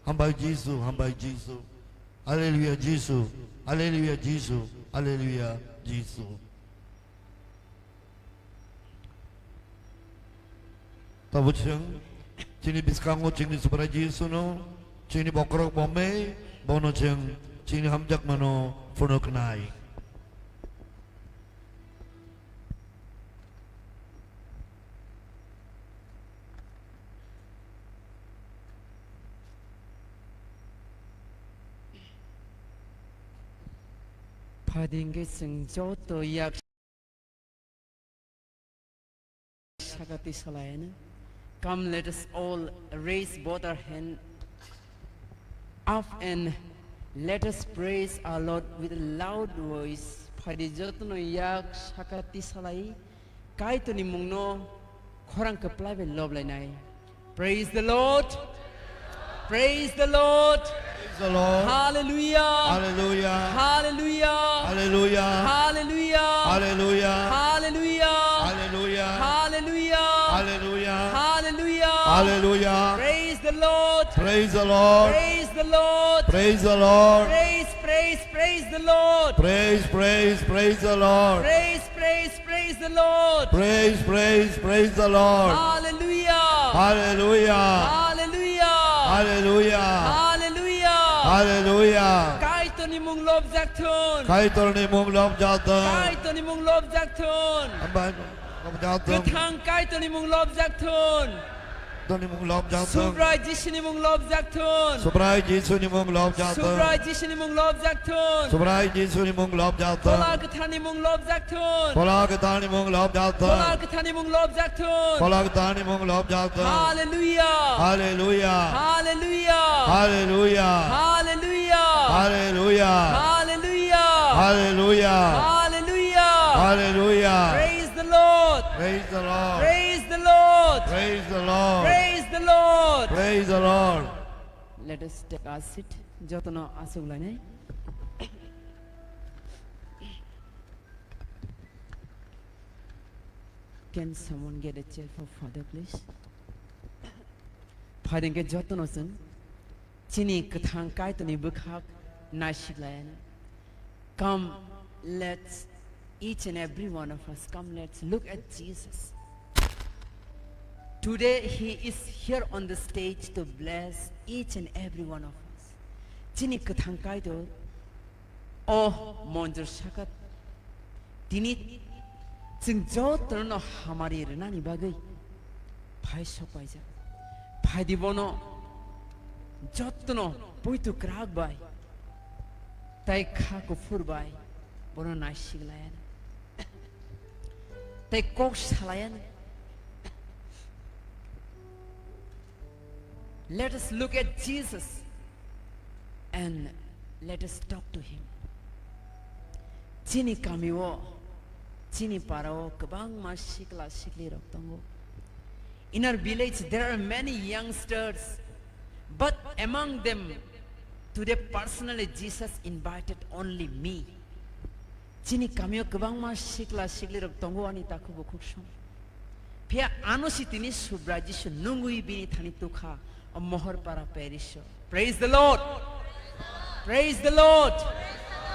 hambai Jisu, hambai Jisu. Hallelujah Jisu, hallelujah Jisu, hallelujah Jisu. Tabuk chwng chini bwskango chini Subrai Jisuno, chini bokhorok bomwi, bono chwng chini hamjakmano phunuknai. Phaidi hwnkhe chwng joto yak sakati salaino. Come, let us all raise both our hand up and let us praise our Lord with a loud voice. Phaidi jotono yak sakati salai, Kaitorni mungno khorang kwplai bai loblainai. Praise the Lord. Praise the Lord. Praise the Lord. Hallelujah. Hallelujah. Hallelujah. Hallelujah. Hallelujah. Praise the Lord. Praise the Lord. Praise the Lord. Praise, praise, praise the Lord. Praise, praise, praise the Lord. Praise, praise, praise the Lord. Praise, praise, praise the Lord. Hallelujah. Hallelujah. Hallelujah. Hallelujah. Hallelujah. Hallelujah. Kaitorni mung lobjak thun. Kaitorni mung lobjak thun. Kaitorni mung lobjak thun. Hambai lobjak thun. Kwthang Kaitorni mung lobjak thun. Jisuni mung lobjak thung. Subrai Jisuni mung lobjak thung. Subrai Jisuni mung lobjak thung. Subrai Jisuni mung lobjak thung. Subrai Jisuni mung lobjak thung. Phola Kwtharni mung lobjak thung. Phola Kwtharni mung lobjak thung. Phola Kwtharni mung lobjak thung. Phola Kwtharni mung lobjak thung. Hallelujah. Hallelujah. Hallelujah. Hallelujah. Hallelujah. Hallelujah. Hallelujah. Hallelujah. Hallelujah. Hallelujah. Praise the Lord. Praise the Lord. Praise the Lord. Praise the Lord. Praise the Lord. Praise the Lord. Let us take our seat. Jotono aswk lainai. Can someone get a chair for Father, please? Phaidengke jotono chwng chini kwthang Kaitorni bwkhak naisiklaiyani. Come, let's, each and every one of us, come, let's look at Jesus. Today, he is here on the stage to bless each and every one of us. Chini kwthang Kaitor, o monjor saka tini chwng jotono hamari rwnani bagwi phai sokpaijak. Phaidi bono jotono poito kwrak bai tai kha kuphur bai bono naisiklaiyani, tai kok salaiyani. Let us look at Jesus and let us talk to him. Chini kamio, chini parao kwbangma sikla siklirok tongo. In our village, there are many youngsters, but among them, today personally, Jesus invited only me. Chini kamio kwbangma sikla siklirok tongo ani takhuk bukhuk song. Phiya ano si tini Subrai Jisu nungwi bini thani tukha o Mohorpara parish o. Praise the Lord. Praise the Lord.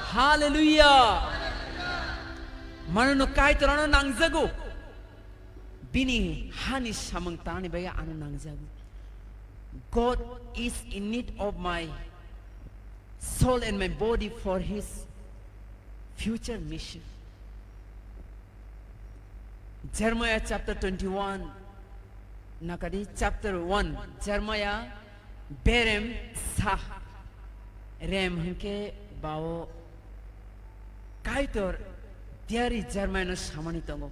Hallelujah. Manono Kaitor ano nangjago. Bini hani samung tanani bagwi ano nangjago. God is in need of my soul and my body for his future mission. Jeremiah chapter twenty-one, nakadi chapter one, Jeremiah berem sa rem hwnkhe bao Kaitor tiyari Jeremiah no samani tongo.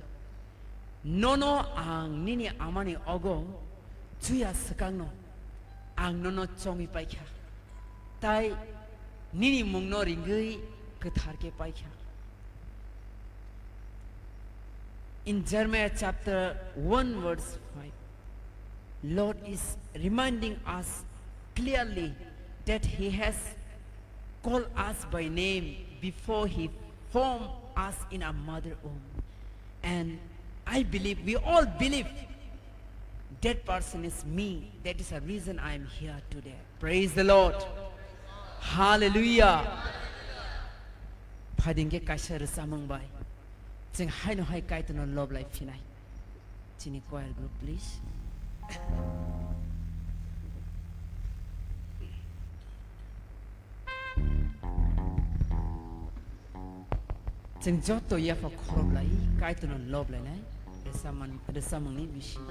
Nono ang nini amani ogo chuya swkangno ang nono chongwi paikha, tai nini mungno ringwi kwthar khe paikha. In Jeremiah chapter one verse five, Lord is reminding us clearly that He has called us by name before He formed us in our mother womb. And I believe, we all believe, that person is me. That is the reason I am here today. Praise the Lord. Hallelujah. Phaidingkhe kaisa rwchapmung bai chwng haino hai Kaitorno lob lai phinai. Chini choir group, please. Chwng joto yapha khorok lai, Kaitorno lob lainai, rwchapmani, rwchapmungni bising.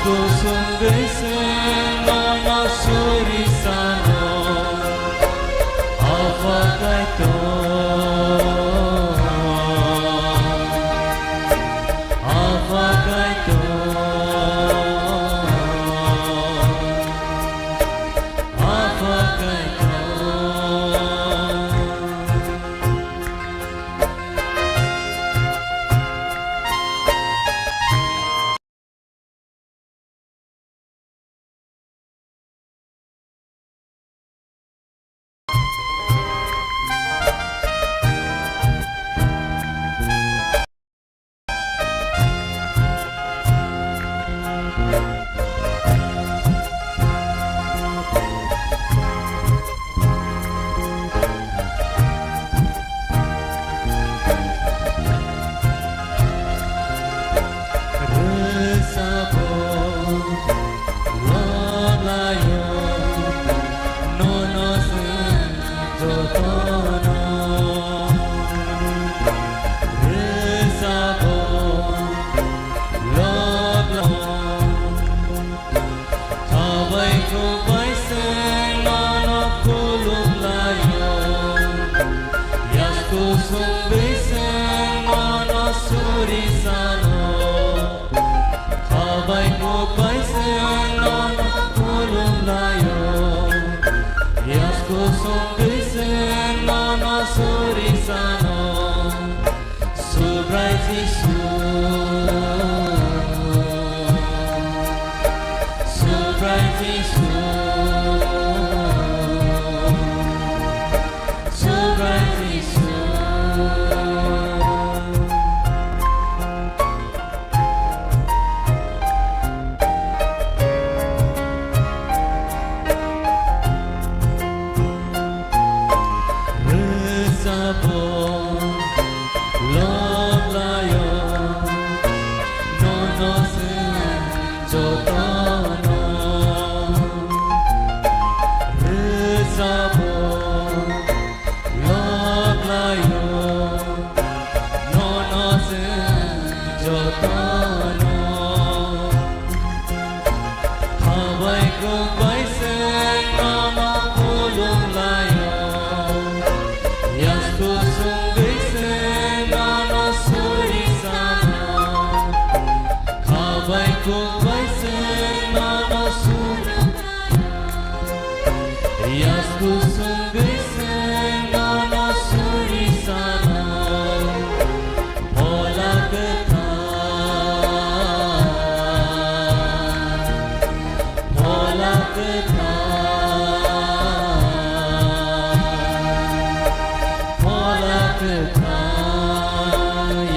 Kusung gwi se nono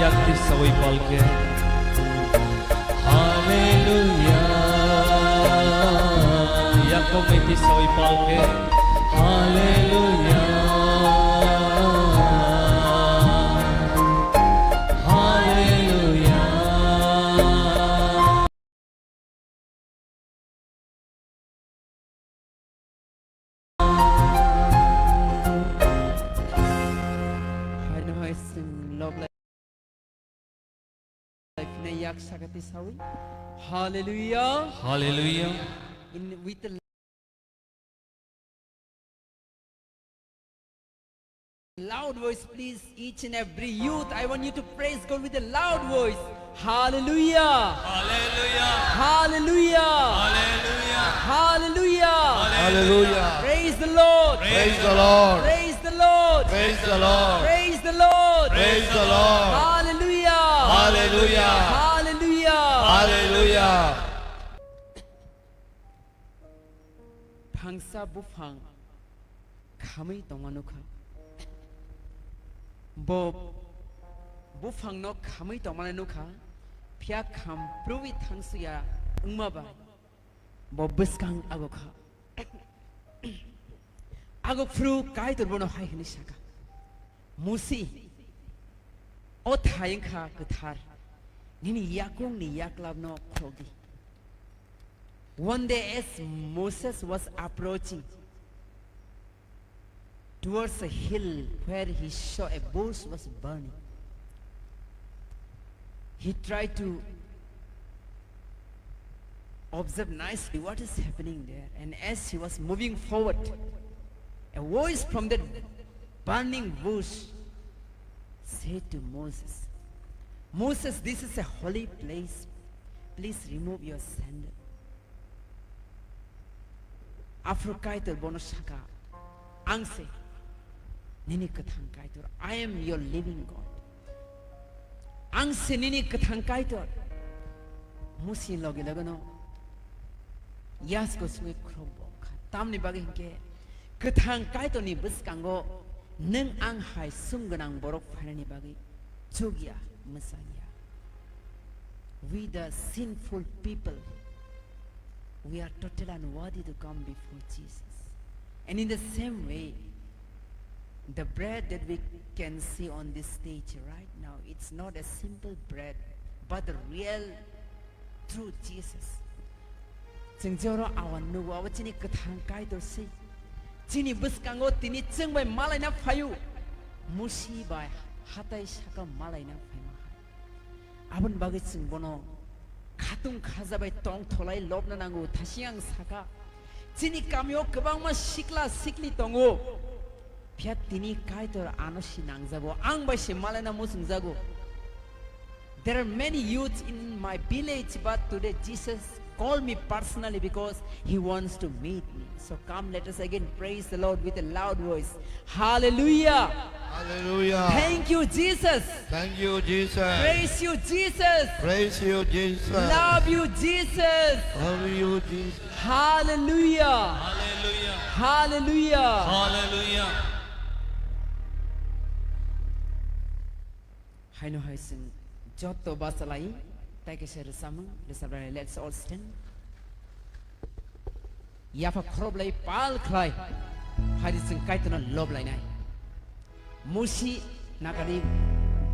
Yakti sawi palke. Hallelujah. Yakong iti sawi palke. Hallelujah. Hallelujah. Haino hai chwng lok lai. Phina yak sakati sawi. Hallelujah. Hallelujah. In with a loud voice, please, each and every youth, I want you to praise God with a loud voice. Hallelujah. Hallelujah. Hallelujah. Hallelujah. Hallelujah. Hallelujah. Praise the Lord. Praise the Lord. Praise the Lord. Praise the Lord. Praise the Lord. Praise the Lord. Hallelujah. Hallelujah. Hallelujah. Hallelujah. Thangsa buphang khamwi tongma nukha. Bo buphangno khamwi tongmani nukha, phiya khamprwi thangsuya wngma bai bo bwskang agukha. Agukphru Kaitor bono hai hwnwi sakha, "Musi, o thai wngkha kwthar, nini yakungni yaklapno khulokdi." One day, as Moses was approaching towards a hill where he saw a bush was burning, he tried to observe nicely what is happening there. And as he was moving forward, a voice from that burning bush said to Moses, "Moses, this is a holy place. Please remove your sandal." Aphuru Kaitor bono sakha, "Ang se nini kwthang Kaitor. I am your living God. Ang se nini kwthang Kaitor." Musi logi logi no yasgo sungwi khulok bo kha. Tamni bagwi hinkhe kwthang Kaitorni bwskango nwng ang hai sum gwnang borok phainani bagwi chukya, mwchangya. We the sinful people, we are totally unworthy to come before Jesus. And in the same way, the bread that we can see on this stage right now, it's not a simple bread, but the real true Jesus. Chwng je oro awan nugo, abo chini kwthang Kaitor se. Chini bwskango tini chwng bai malaina phaio. Musi bai hatai saka malaina phaima hai. Aboni bagwi chwng bono khatung khaja bai tong tholai lobna nango. Thasi ang saka, chini kamio kwbangma sikla sikli tongo. Phiya tini Kaitor ano si nangjago, ang bai se malaina muchungjago. There are many youths in my village, but today Jesus call me personally because he wants to meet me. So come, let us again praise the Lord with a loud voice. Hallelujah. Hallelujah. Thank you, Jesus. Thank you, Jesus. Praise you, Jesus. Praise you, Jesus. Love you, Jesus. Love you, Jesus. Hallelujah. Hallelujah. Hallelujah. Hallelujah. Haino hai chwng jotto bachalai, tai kaisa rwchapmung rwchapnai, let's all stand. Yapha khoroplai pal khlai, hairi chwng Kaitorno loblainai. Musi nagani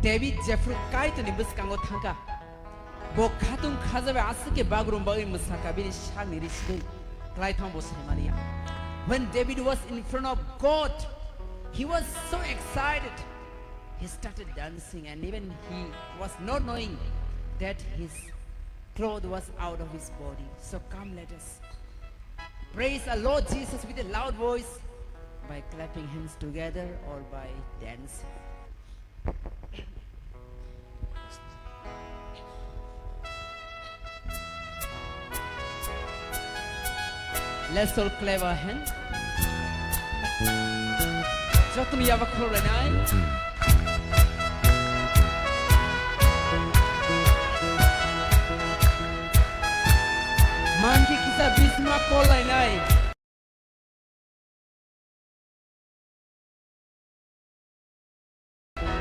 David jephru Kaitorni bwskango thangkha, bo khatung khajabai aswk khe bagrum bagwi mwsakha, bini sakni ri sibui klai thang bo saimani ya. When David was in front of God, he was so excited. He started dancing, and even he was not knowing that his cloth was out of his body. So come, let us praise our Lord Jesus with a loud voice by clapping hands together or by dancing. Let's all clap our hands. Jotono yapha khoroplainai. Mankhe kisa bisma kollainai.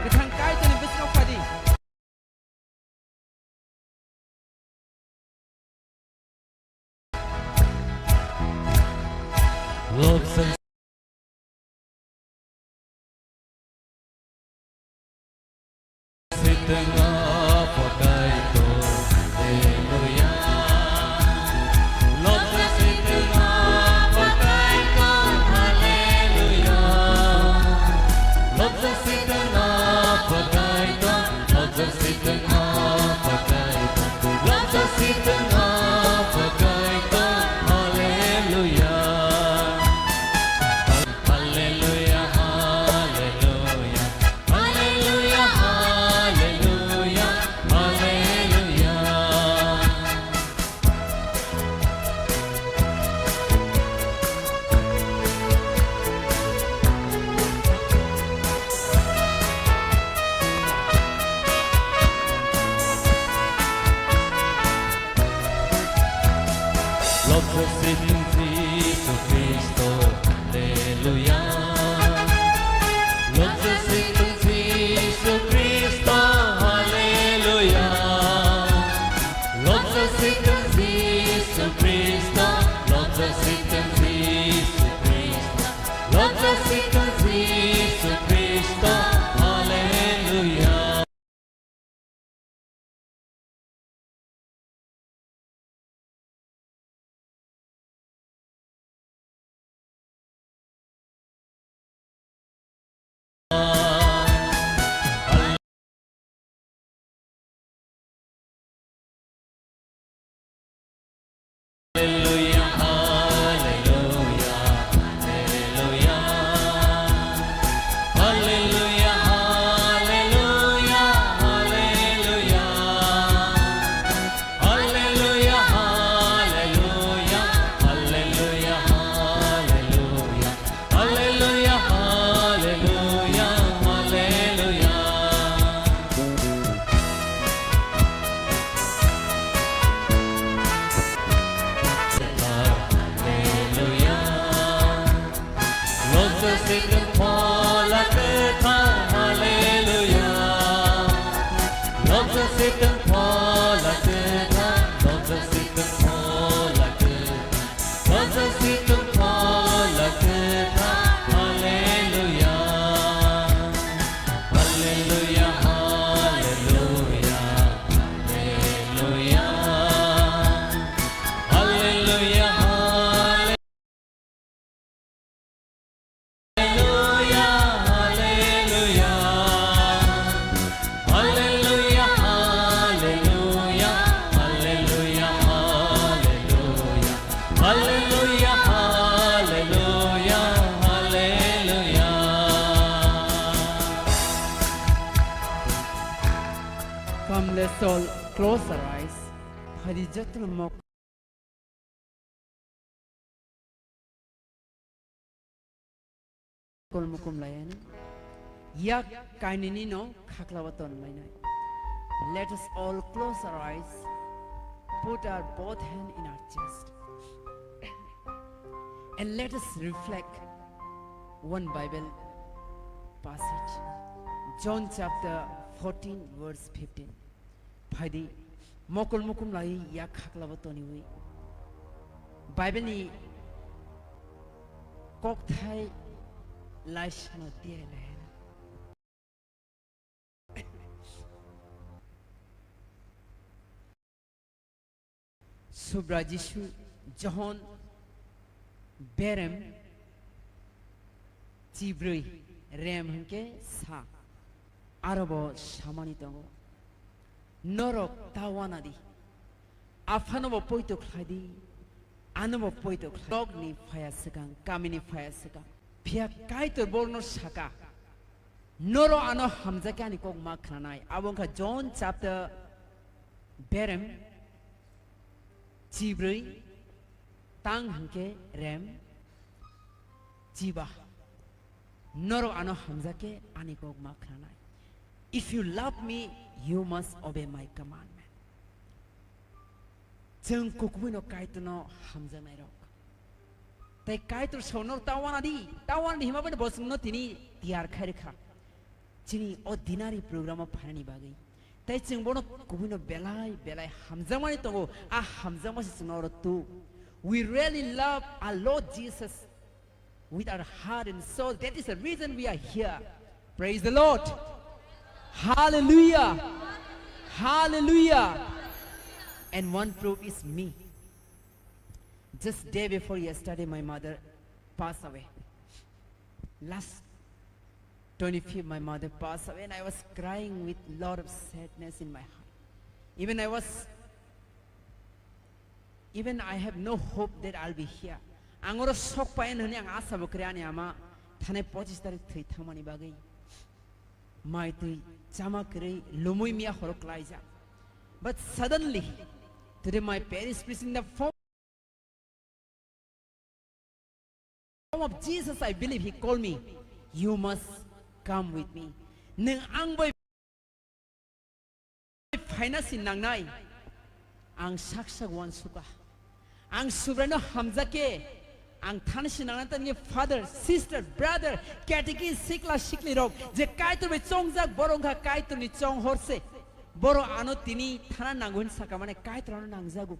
Kwthang Kaitorni bwskango phadi. Lobjak se Jisu Khristo, Hallelujah. Lobjak se Jisu Khristo, Hallelujah. Lobjak se Jisu Khristo, lobjak se Jisu Khristo, lobjak se Jisu Khristo, Hallelujah. Hallelujah, hallelujah, hallelujah, hallelujah, hallelujah. Hallelujah, hallelujah, hallelujah. Hallelujah. Lobjak se Tongphol Kwthar, Hallelujah. Lobjak se Tongphol Kwthar, lobjak se Tongphol Kwthar. Lobjak se Tongphol Kwthar, Hallelujah. Hallelujah, hallelujah, hallelujah. Hallelujah, hallelujah. Hallelujah, hallelujah. Hallelujah, hallelujah. Hallelujah, hallelujah. Hallelujah, hallelujah. Hallelujah. Come, let's all close our eyes. Hari jatla mok Kolmukum layani. Yak kainini no khaklao tonlainai. Let us all close our eyes, put our both hand in our chest, and let us reflect one Bible passage. John chapter fourteen, verse fifteen. Phaidi, mokol mukum lai yak khaklao toniwi Bible ni kokthai laisano tiyai laina. Subra Jisu Johon berem chibrwi rem hwnkhe sa, aro bo samani tongo, "Norok ta wana di, Aphano bo poito khlai di, ano bo poito khlai." Nokni phaya swkang, kamini phaya swkang, phiya Kaitor borokno saka, "Noro ano hamjakhe ani kok ma khnanai." Abo wngkha John chapter berem chibrwi tang hwnkhe rem chiba. "Norok ano hamjakhe ani kok ma khnanai. If you love me, you must obey my commandment." Chwng kukuino Kaitorno hamjaknairok. Tei Kaitor sao, "Norok ta wana di, ta wana di," hima bai bo chwngno tini tiyar khai rwkha chini o dinari program o phainani bagwi. Tei chwng bono kubuino belai belai hamjakmani tongo, a hamjakma se chwngno oro tu. We really love our Lord Jesus with our heart and soul. That is the reason we are here. Praise the Lord. Hallelujah. Hallelujah. And one proof is me. Just day before yesterday, my mother passed away. Last twenty-fifth, my mother passed away, and I was crying with lot of sadness in my heart. Even I was, even I have no hope that I'll be here. Ang oro sok payan hwnwi ang asa bo kwrwi ani ama thanai pochis tarik thwi thangmani bagwi. Mai twi chama kwrwi lumui miya horo klaijak. But suddenly, today my parents preaching the form of Jesus, I believe he called me. "You must come with me." Nwng ang bai phaina si nangnai. Ang sak sak uansukha. Ang Subraino hamjakhe. Ang thani si nangnai tani father, sister, brother, catechist, sikla sikli rok je Kaitor bai chongjak, borok wngkha Kaitorni chong horse. Borok ano tini thana nango hin saka mane Kaitor ano nangjago.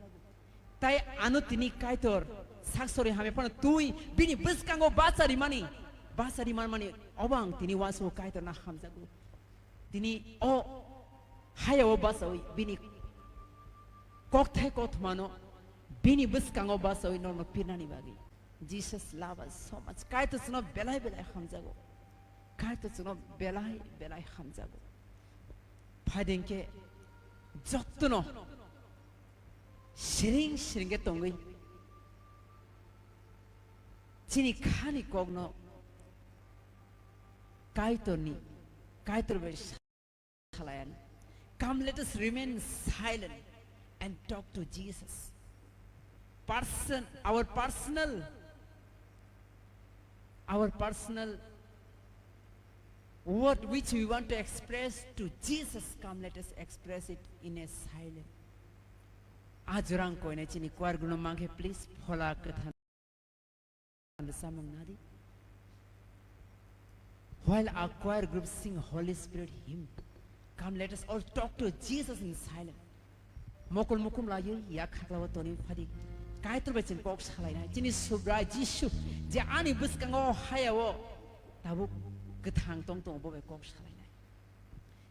Tai ano tini Kaitor saksori hamya phano twi bini bwskango bacha rimani, bacha rimanmani obo ang tini uansukha Kaitorno hamjago. Tini o hayao bachawi bini kokthai kothomano bini bwskango bachawi norokno pirnani bagwi. Jesus love us so much. Kaitor chwngno belai belai hamjago. Kaitor chwngno belai belai hamjago. Phaidi hwnkhe jottono siring siring khe tongwi chini khani kokno Kaitorni, Kaitor bai salayan. Come, let us remain silent and talk to Jesus. Person, our personal, our personal word which we want to express to Jesus, come, let us express it in a silent. Ajorang koine chini choir group no mangkhe, please, Phola Kwthar. Samung nadi. While our choir group sing Holy Spirit hymn, come, let us all talk to Jesus in silence. Mokol mukum laywi yak khaklao toni phadi. Kaitor bai chini kok salainai. Chini Subrai Jisu je ani bwskango hayao tabuk kwthang tong tongo bo bai kok salainai.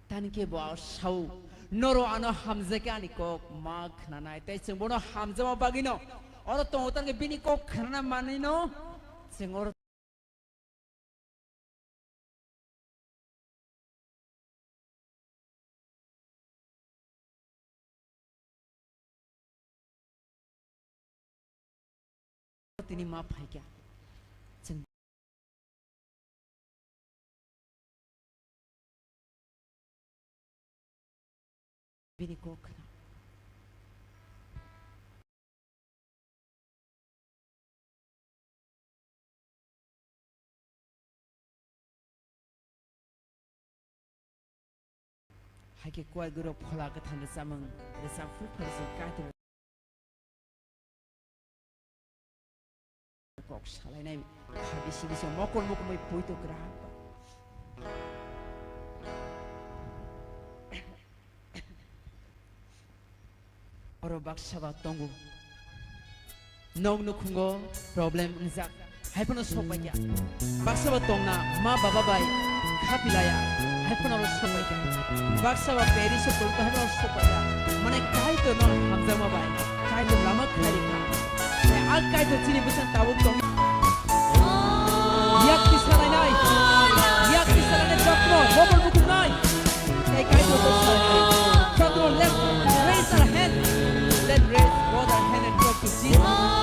Tani khe bo sao, "Noro ano hamjakhe ani kok ma khnanai." Tei chwng bono hamjakma bagwino oro tongo, tani khe bini kok khnana manwino chwng oro tini ma phaikha. Chwng bini kok khna. Hai khe kuai guro phola kwthang rwchapmung rwchap phuru phuru chwng Kaitor kok salainai. Bisi bisi mokol mokomoi poito kwrak ba. Oro baksa ba tongo. Nok nukhungo problem wngjak, hai phano sok pai kha. Baksa ba tongna ma baba bai kha pilaya, hai phano oro sok pai kha. Baksa ba Paris o tongkha, hai phano sok pai kha. Mane Kaitor no hamjakma bai Kaitor lama khlai rikha. Hai a Kaitor chini bwsang tabuk tong. Yak tisa lainai, yak tisa lainai, jotno mokol bukhuk nai. Tei Kaitor kok salainai. Jotno, let's raise our hand. Let's raise both our hand and talk to Jesus.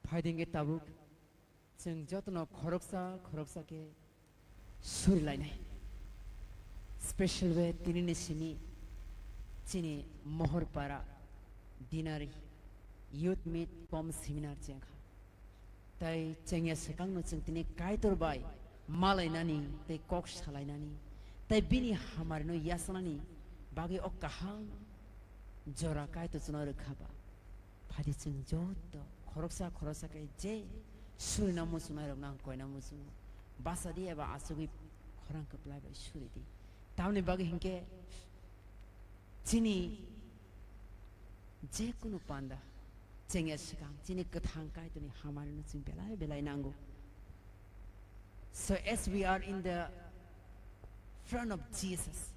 Phaidi hwnkhe tabuk chwng jotono khoroksa khoroksa khe surilainai. Special way tinini simi chini Mohorpara Dinari Youth Meet cum Seminar chengkha. Tai chengya swkangno chwng tini Kaitor bai malainani tei kok salainani tai bini hamarino yachanani bagwi o kaham jora Kaitor chwngno rwkha ba. Phaidi chwng joto khoroksa khoroksa khe je surina muchungnairokno ang koina muchungo. Basa di eba achugwi khorang kwplai bai suri di. Tamni bagwi hinkhe chini je kunu panda chengya swkang chini kwthang Kaitorni hamarino chwng belai belai nango. So as we are in the front of Jesus,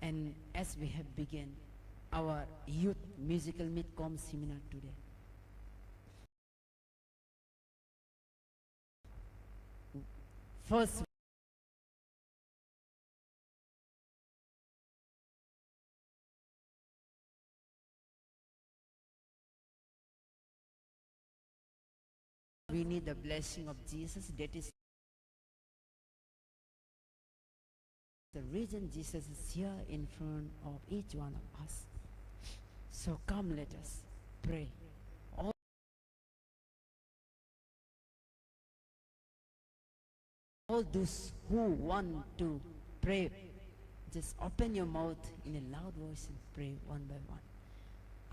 and as we have begun our youth musical meet cum seminar today, first, we need the blessing of Jesus. That is the reason Jesus is here in front of each one of us. So come, let us pray. All, all those who want to pray, just open your mouth in a loud voice and pray one by one.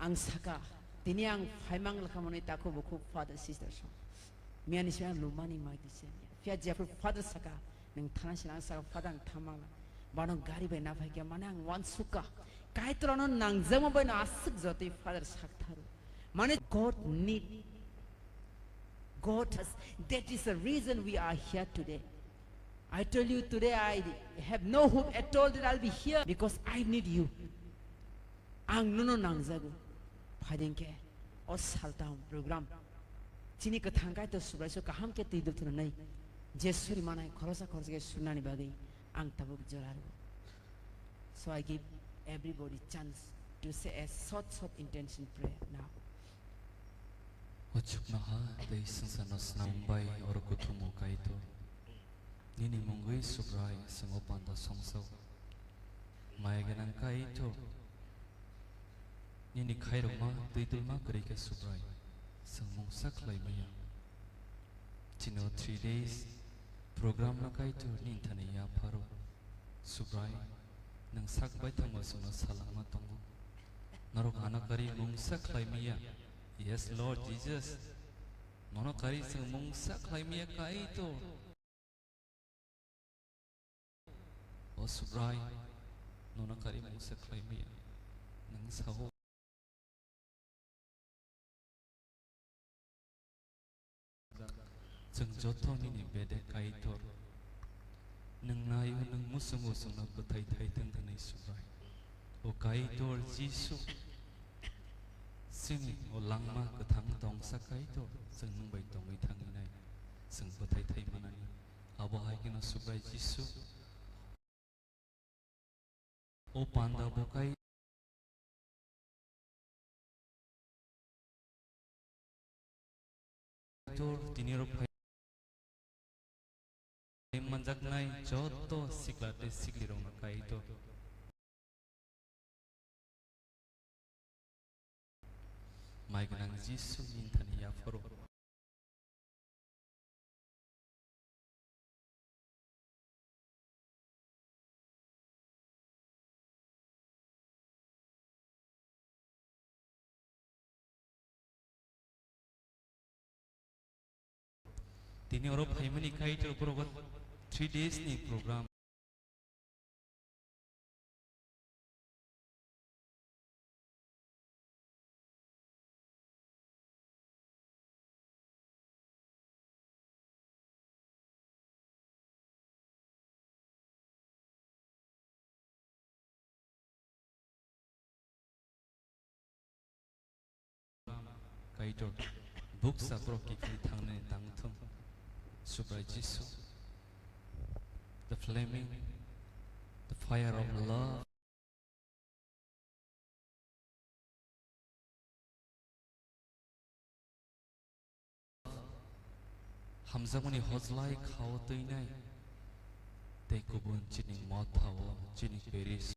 Ang saka, tini ang phaimang lakha manwi takhuk bukhuk father sister song. Miyani simi ang lumani mai kisa. Phiya jephru father saka, nwng thana sina ang saka, "Father, ang thamang la." Bano gari bai naphai khe, mane ang uansukha. Kaitorno nangjakma bai no aswk jotoi father saktharo. Mane God need, God has, that is the reason we are here today. I tell you today, I have no hope at all that I'll be here because I need you. Ang nono nangjago. Phaidi hwnkhe o saltam program chini kwthang Kaitor Subraiyung kaham khe twi dul thwngnai. Je suri manai khoroksa khoroksa khe surnani bagwi ang tabuk jora rwo. So I give everybody chance to say a short, short intention prayer now. O chuknoha tei swngcharno snam bai oro kuthumo Kaitor. Nini mungwi Subrai chwng o panda songsao. Maya gwnang Kaitor, nini khairokma twi dulma kwrwi khe Subrai chwng mungsa khlai maya. Chini o three days program no Kaitor nini thani yapharo. Subrai, nwng sak baithangma chwngno salangma tongo. Norok ano karwi mungsa khlai maya. Yes, Lord Jesus. Nono karwi chwng mungsa khlai maya Kaitor. O Subrai, nono karwi mungsa khlai maya. Nwng sao. Chwng joto nini bedek Kaitor. Nwng nai-o, nwng muchungo chwngno bwthai thai thwng hwnwi Subrai. O Kaitor Jisu, chini o langma kwthang tongsa Kaitor, chwng nwng bai tongwi thangwi nai, chwng bwthai thai manani. Abo hai kheno Subrai Jisu, o panda bo Kaitor, tini rok phai manjaknai joto sikla tei siklirokno Kaitor. Mai gwnang Jisu nini thani yapharo. Tini oro phaimani Kaitor borok three days ni program. Kaitor buksa borok kiphilwi thangnani tangthung. Subrai Jisu, the flaming, the fire of love. Hamjakmani hojlai khao twinai tei kubun chini mothao chini parish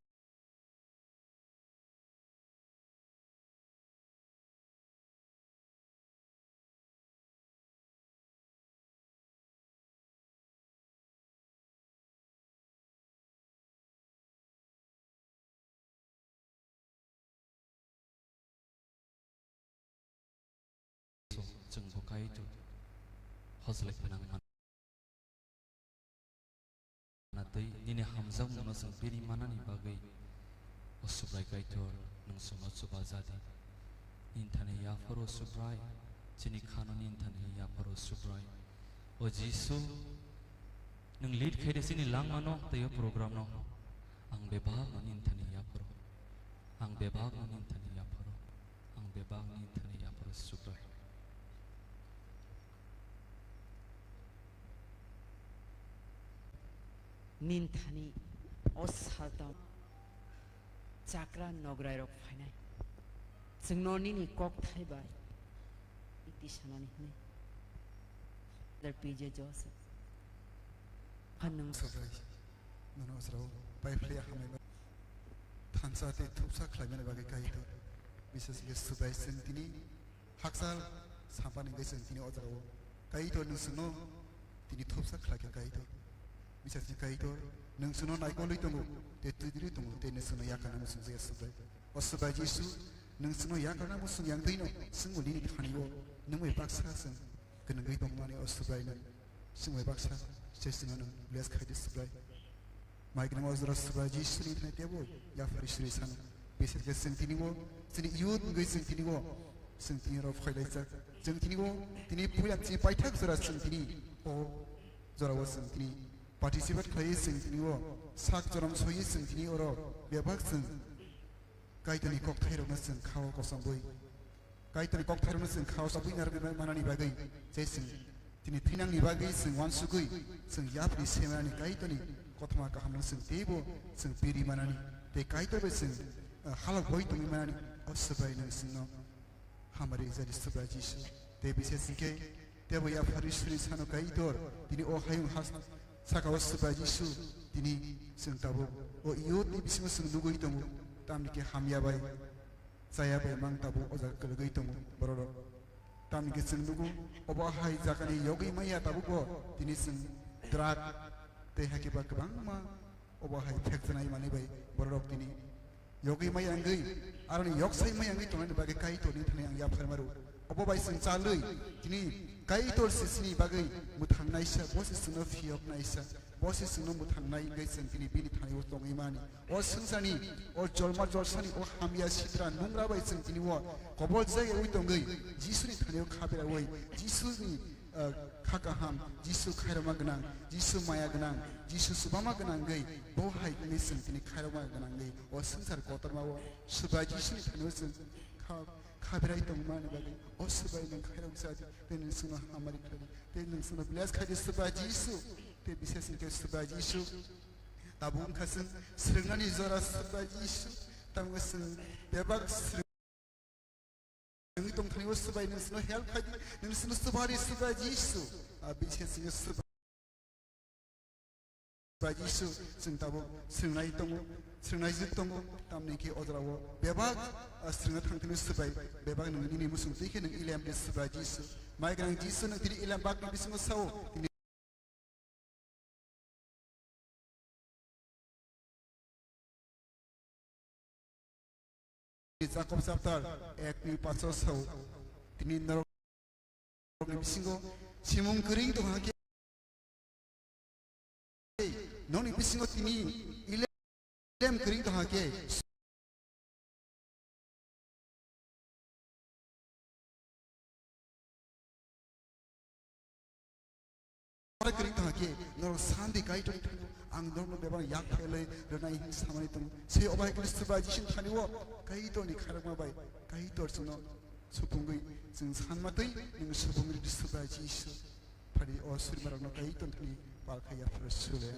Chwng bo Kaitor hojlai gwnang man. Natwi nini hamjakmano chwng bini manani bagwi, o Subrai Kaitor, nwng chwngno chuba ja di. Nini thani yapharo Subrai, chini khano nini thani yapharo Subrai. O Jisu, nwng lead khai de chini langmano tei o programno. Ang bebakno nini thani yapharo. Ang bebakno nini thani yapharo. Ang bebakni thani yapharo Subrai. Nini thani o saltang chakra nograirok phainai. Chwngno nini kokthai bai iti sanani hwnwi. Father P J Joseph. Phan nwng Subrai. Nono ojrao pai phlaiya hamai ba. Thansa tei thupsa khlaimani bagwi Kaitor. Bises khe Subrai chwng tini hakchal sampani hwnkhe chwng tini ojrao. Kaitor nwng chwngno tini thupsa khlaikha Kaitor. Bises khe Kaitor nwng chwngno naikolwi tongo, tei twidulwi tongo, tei nwng chwngno yakarna muchungjaya Subrai. O Subrai Jisu, nwng chwngno yakarna muchung yang twino, chwngbo nini thani-o nwng bai baksa chwng kwnwgwi tongmani o Subrai nwng. Chwng bai baksa se chwngno nwng bless khai di Subrai. Mai gwnang o jora Subrai Jisuni thani tebo yaphari suri sano. Bises khe chwng tini-o, chini youth wngwi chwng tini-o, chwng tini rok phailaijak. Chwng tini-o, tini puila chini paithak jora chwng tini o jorao chwng tini participate khlaiwi chwng tini-o sak jorom soiwi chwng tini oro bebak chwng Kaitorni kokthairokno chwng kha-o kosom bui. Kaitorni kokthairokno chwng kha-o sabui narwgwi manani bagwi, je chwng tini thwinangni bagwi chwng uansugwi, chwng yapri semanani Kaitorni kothoma kahamno chwng teibo chwng piri manani, tei Kaitor bai chwng, ah, halok boi tongwi manani, o Subrai nwng chwngno hamari rijadi Subrai Jisu. Tei bises hinkhe, teibo yaphari suri sano Kaitor, tini o hayung has-, saka o Subrai Jisu, tini chwng tabuk o youth ni bisingo chwng nugwi tongo, tamni khe hamya bai, chaya bai mang tabuk o jaga kwlwgwi tongo bororok. Tamni khe chwng nugo, obo hai jagani yogwi maya tabukbo tini chwng drug tei hai khe ba kwbangma obo hai phekjanai manwi bai bororok tini yogwi maya wngwi, aroni yoksai maya wngwi tongnani bagwi Kaitorni thani ang yapharma rwo. Obo bai chwng chalwi tini Kaitor se chini bagwi mwthangnaisa, bo se chwngno phiyoknaisa, bo se chwngno mwthangnai wngwi chwng tini bini thani-o tongwi mani. O swngcharni, o jolma jolsani, o hamya sitra nungra bai chwng tini o kobol jagwi tongwi, Jisuni thani-o kha berawi, Jisuni, ah, kha kaham, Jisu khairokma gwnang, Jisu maya gwnang, Jisu chubama gwnang wngwi, bo hai wngwi chwng tini khairokma gwnang wngwi, o swngchar kotorma o Subrai Jisuni thani-o chwng kha, kha berai tongmani bagwi, o Subrai nwng khairok ja di, tei nwng chwngno hamari khlai di, tei nwng chwngno bless khai di Subrai Jisu, tei bises hinkhe Subrai Jisu. Tabuk wngkha chwng swrwngnani jora Subrai Jisu, tamo chwng bebak swrwng wngwi tongthani o Subrai nwng chwngno help khai di, nwng chwngno Subrai Subrai Jisu, ah, bini se chwngno Subrai Jisu chwng tabuk swrwngnai tongo, swrwngnai jwk tongo, tamni khe o jorao bebak, ah, swrwngna thangthani Subrai, bebak nwng nini muchung twi khe nwng Ilam de Subrai Jisu, mai gwnang Jisu nwng tini Ilam bakni bisingo sao, tini Jakob chapter ek ni paso sao, tini norokni bisingo simung kwrwng tongha khe, nokni bisingo tini Ilem kwrwng tongha khe, kwrwng tongha khe, norok sandi Kaitorni thani ang norokno bebak yak phailwi rwnai hwn samani tongo. Se obo hai khe Subrai Jisuni thani o Kaitorni khairokma bai Kaitor chwngno supungwi chwng sanma twi nwng supungwi rwdi Subrai Jisu. Phadi o surimarokno Kaitorni thani pal khai yapharo sule.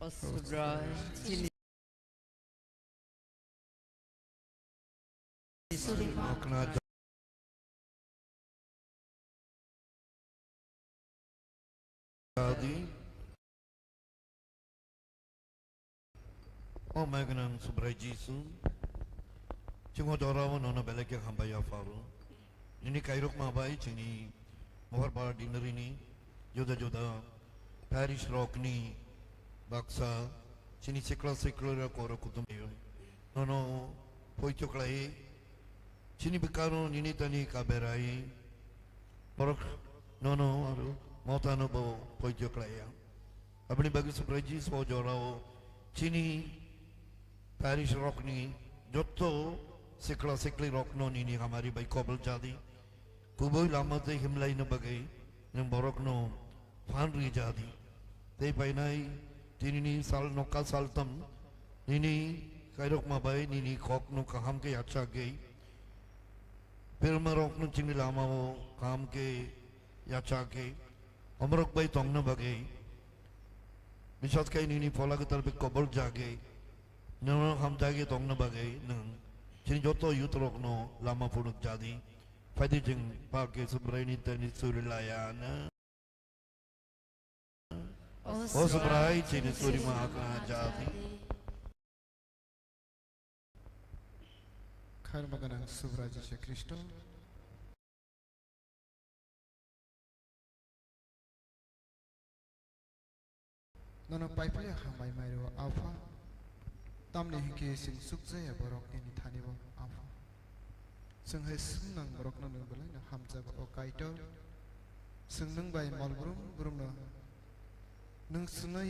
O Subrai, chini Suri ma. Okna Adi. O mai gwnang Subrai Jisu, chwng o jorao nono belai khe hambai ya pharo. Nini kairokma bai chini Mohorbar Dinari ni juda juda parish rokni baksa chini sikla sikla rok oro kutum nono poito khlai chini bwkano nini tani kaberai borok nono aro motano bo poito khlai ya. Aboni bagwi Subrai Jisu o jorao chini parish rokni jotto sikla sikli rokno nini hamari bai kobol jadi. Kubui lama tei himlaino bagwi nwng borokno phan ri jadi. Tei painai tinini sal nokha saltam nini kairokma bai nini kokno kaham khe yachagwi. Pirma rokno chini lamao kaham khe yachagwi. Omorok bai tongna bagwi, bisas khai nini phola kwtal bai kobol jagwi, nono hamjagwi tongna bagwi nwng chini joto youth rokno lama phunuk jadi. Phaidi chwng pake Subraini tani suri laya na. O Subrai chini suri ma hakna jadi. Khairma gwnang Subrai Jisu Khristo. Nono paiphai hambai mairo Apha. Tamni hinkhe chwng chukjaya borok nini thani bo Apha. Chwng hai swngnang borokno nwng belai no hamjago o Kaitor. Chwng nwng bai mol brum brumno nwng chwngno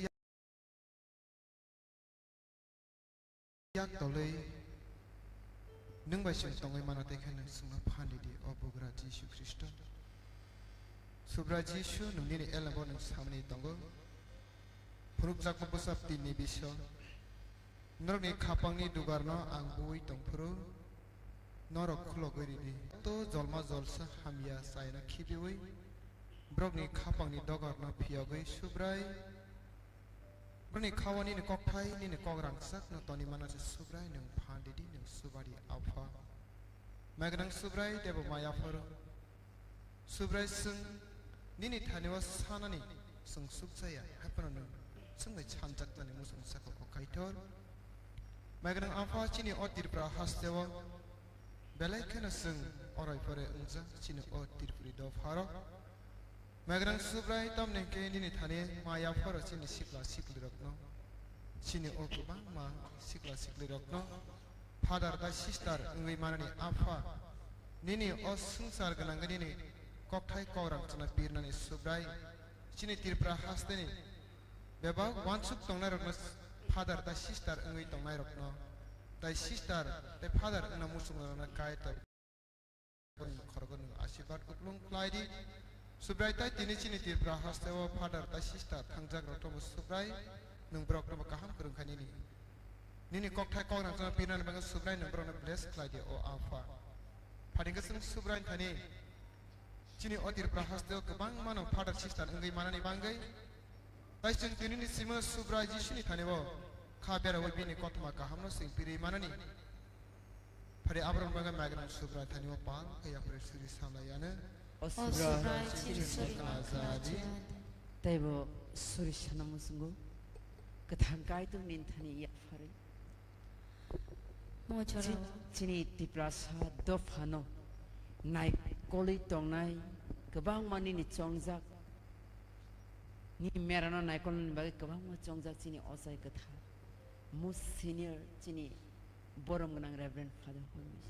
yak tolwi nwng bai chwng tongwi mano, tei khe nwng chwngno phan ridi, o Bugra Jisu Khristo. Subrai Jisu, nwng nini elabo nwng samani tongo. Phunukjakma bwsap tinni biso. Norokni khapangni dugarno ang buwi tongphuru, norok khulogwi ridi. To jolma jolsa hamya chaina khibiwi, borokni khapangni dogarno phiyogwi Subrai, borokni khao nini kokthai, nini kok rangchakno toni mana se Subrai, nwng phan ridi, nwng subari Apha. Mai gwnang Subrai, teibo mai apharo. Subrai chwng nini thani o sanani chwng sukjaya, hai phano nwng chwng bai sanjaknani muchung saka o Kaitor. Mai gwnang Apha, chini o Tripura haste o belai kheno chwng orai pore wngjak chini o Tripuri dopha rok. Mai gwnang Subrai, tamni hwnkhe nini thani ma yapharo chini sikla sikli rokno, chini o kwbangma sikla sikli rokno, Father tei sister wngwi manani Apha, nini o swngchar gwnangwi nini kokthai kok rangchakna pirnani Subrai, chini Tripura hasteni bebak uansuk tongnairokno, Father tei sister wngwi tongnairokno, tei sister tei Father wngna muchungrokno Kaitor khoroknwi asirbad kuplung khlai di. Subrai, tei tini chini Tripura haste o Father tei sister thangjak rok tobo Subrai, nwng borok tobo kaham kwrwng kha nini. Nini kokthai kok rangchakna pirnani bagwi Subrai nwng borokno bless khlai di o Apha. Phatingkhe chwng Subrai thani chini o Tripura haste o kwbangma no Father sister wngwi manani bagwi. Tei chwng tinini simo Subrai Jisuni thani o kha berawi bini kothoma kahamno chwng pirwi manani. Phari aborok bagwi maigrang Subrai thani o pal khe yaphari suri samlai yano. O Subrai, chini suri khna jadi. Teibo suri sana muchungo kwthang Kaitor nini thani yapharwi. Mo choro. Chi-, chini Tiprasa dophano naikolwi tongnai kwbangma nini chongjak, nini merano naikolnani bagwi kwbangma chongjak chini ochai kwthar. Most senior chini borom gwnang Reverend Father Hormis,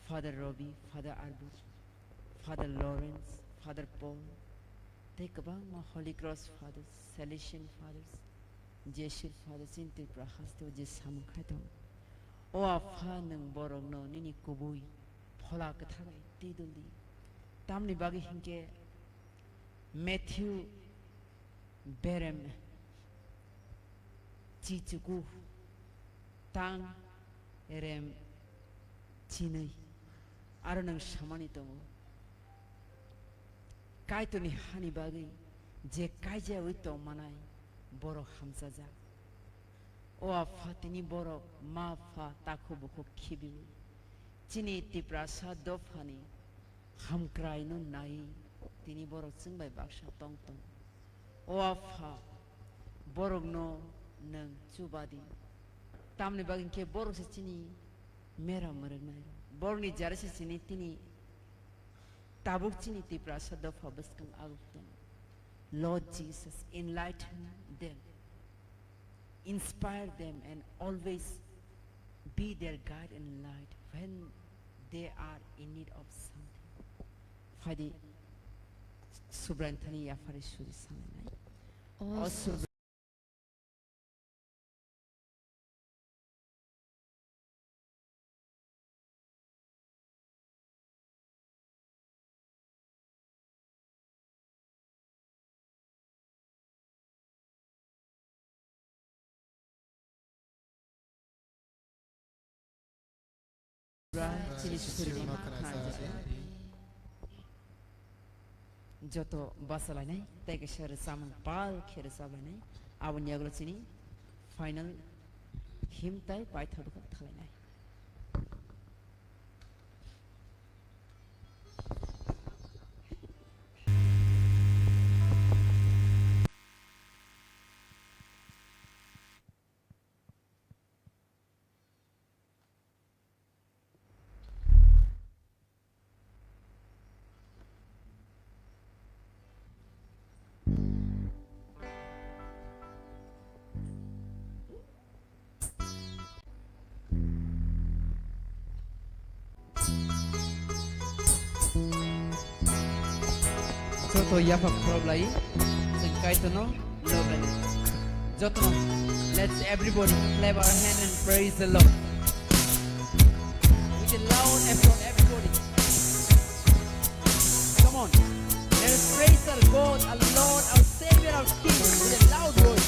Father Robi, Father Arbus, Father Lawrence, Father Paul, tei kwbangma Holy Cross Fathers, Salesian Fathers, Jesuit Fathers chini Tripura haste o je samung khai tongo. O Apha, nwng borokno nini kubui Phola Kwthar bai twi dul di. Tamni bagwi hinkhe Matthew berem chichuku tang rem chinwi aro nwng samani tongo. Kaitorni hani bagwi je kaijawi tongmanai borok hamchajak. O Apha, tini borok ma pha takhuk bukhuk khibiwi chini Tiprasa dophani hamkraino naiwi tini borok chwng bai baksa tong tong. O Apha, borokno nwng chuba di. Tamni bagwi khe borok se chini mera mwrwknai. Borokni jara se chini tini tabuk chini Tiprasa dopha bwskang aguk tongo. Lord Jesus, enlighten them, inspire them, and always be their guide and light when they are in need of something. Phaidi, Subraiyung thani yaphari suri sanlainai. O O Sub- Chini suri ma khna ja. Joto basa lainai, tei kaisa rwchapmung pal khe rwchap lainai. Aboni yagulo chini final hymn tei paithago kha thalainai. Joto yapha khoroplai, chwng Kaitorno lob lainai. Jotono, let's everybody clap our hand and praise the Lord. With a loud applause, everybody. Come on. Let us praise our God, our Lord, our Savior, our King, with a loud voice.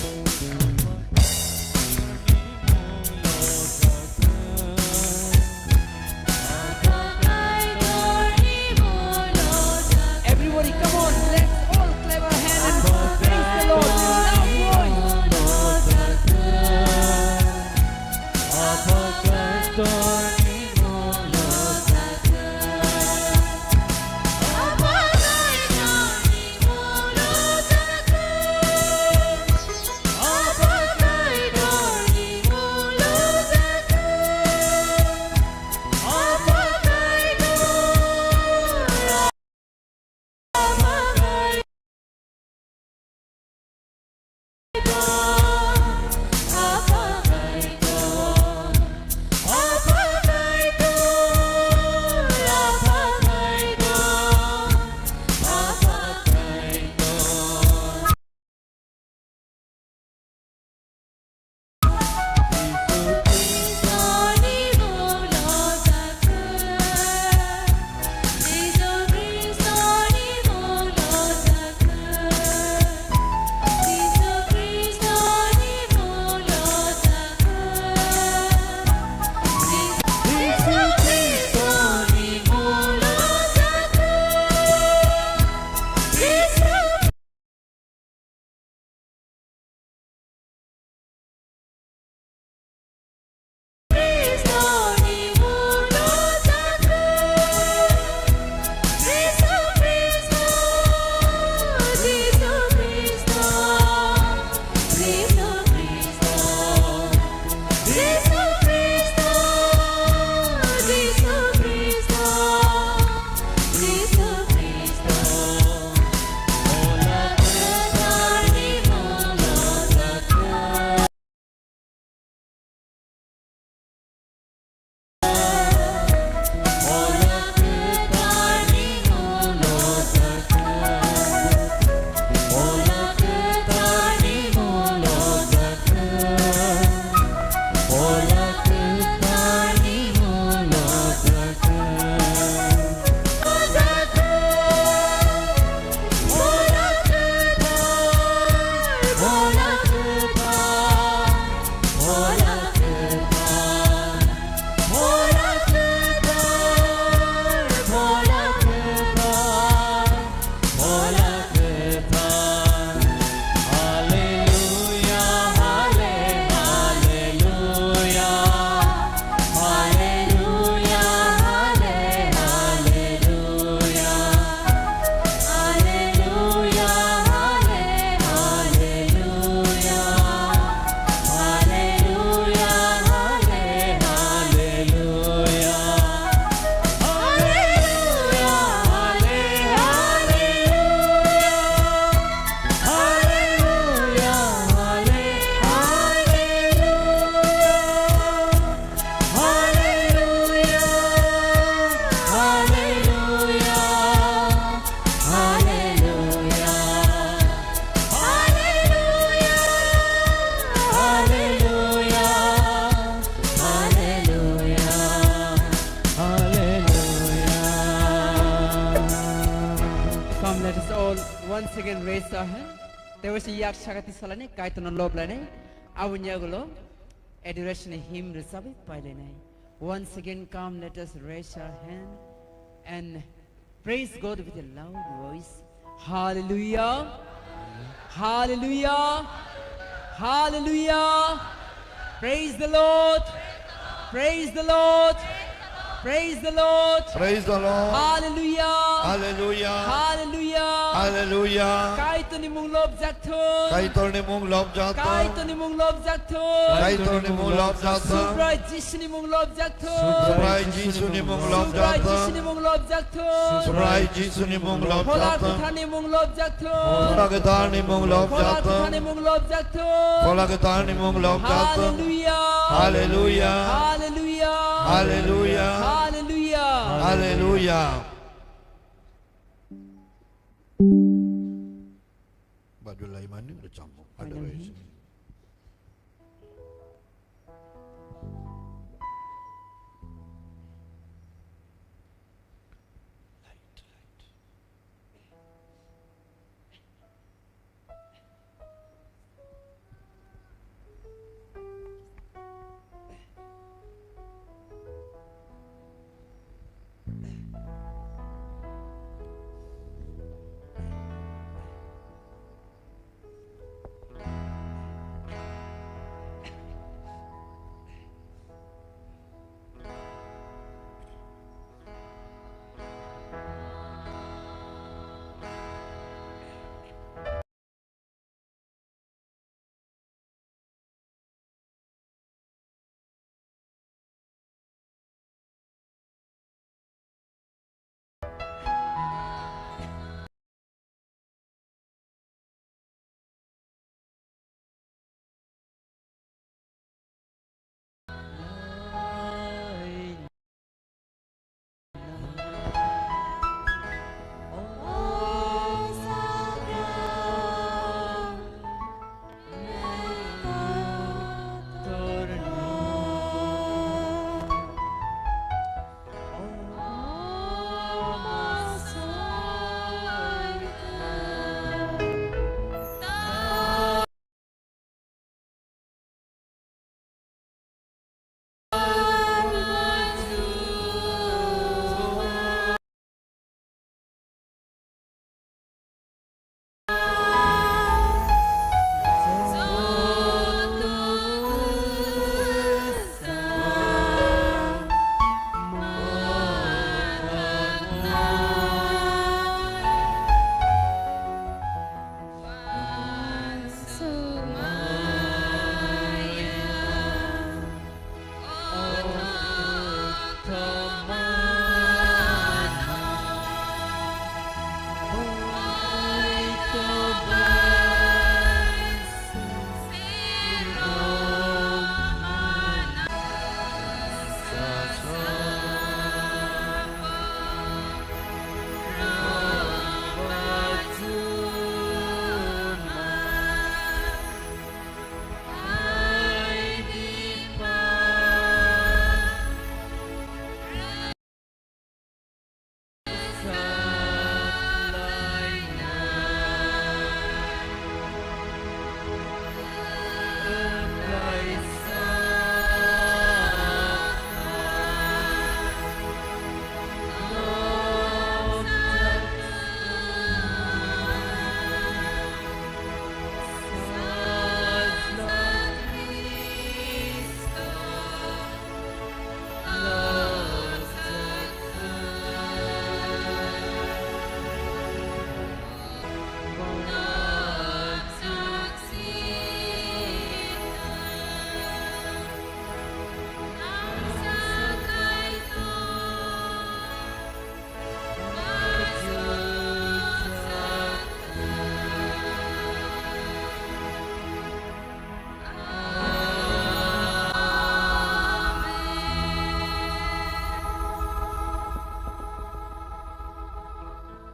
Everybody, come on, let's all clap our hands and praise the Lord with a loud voice. Once again, raise our hand. Tei waisa yak sakati salani, Kaitorno loblainai. Aboni yagulo adoration hymn rwchabwi pailainai. Once again, come, let us raise our hand and praise God with a loud voice. Hallelujah. Hallelujah. Hallelujah. Praise the Lord. Praise the Lord. Praise the Lord. Praise the Lord. Hallelujah. Hallelujah. Hallelujah. Hallelujah. Kaitorni mung lobjak thung. Kaitorni mung lobjak thung. Kaitorni mung lobjak thung. Kaitorni mung lobjak thung. Subrai Jisuni mung lobjak thung. Subrai Jisuni mung lobjak thung. Subrai Jisuni mung lobjak thung. Subrai Jisuni mung lobjak thung. Phola Kwtharni mung lobjak thung. Phola Kwtharni mung lobjak thung. Phola Kwtharni mung lobjak thung. Phola Kwtharni mung lobjak thung. Hallelujah. Hallelujah. Hallelujah. Hallelujah. Hallelujah. Hallelujah. Hallelujah. Badu laimani rwchapmung. Adoration.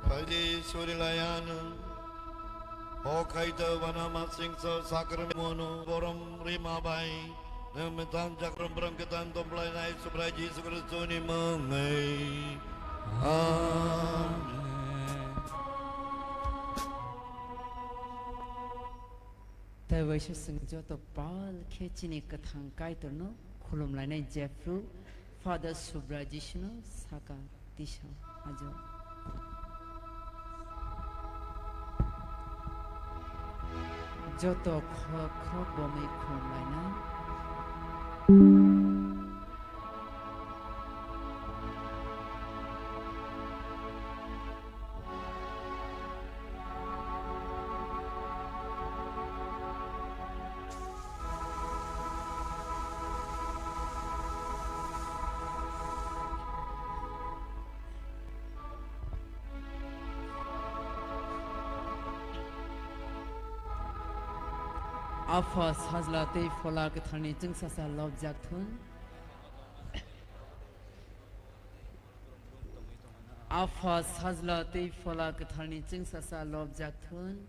Phaidi suri layano. O khaito bana masingso sakramento borom rima bai. Nwng mwthang chakram bwrang kwthang tongphlainai Subrai Jisu Khristoni mungwi. Amen. Kaisa chwng joto pal khe chini kwthang Kaitorno khulumlainai jephru Father Subra Jisuno saka tisa ajo. Joto khok khok bomwi khulumlainai. Apha Sajla tei Phola Kwtharni chwngsasa lobjak thun. Apha Sajla tei Phola Kwtharni chwngsasa lobjak thun.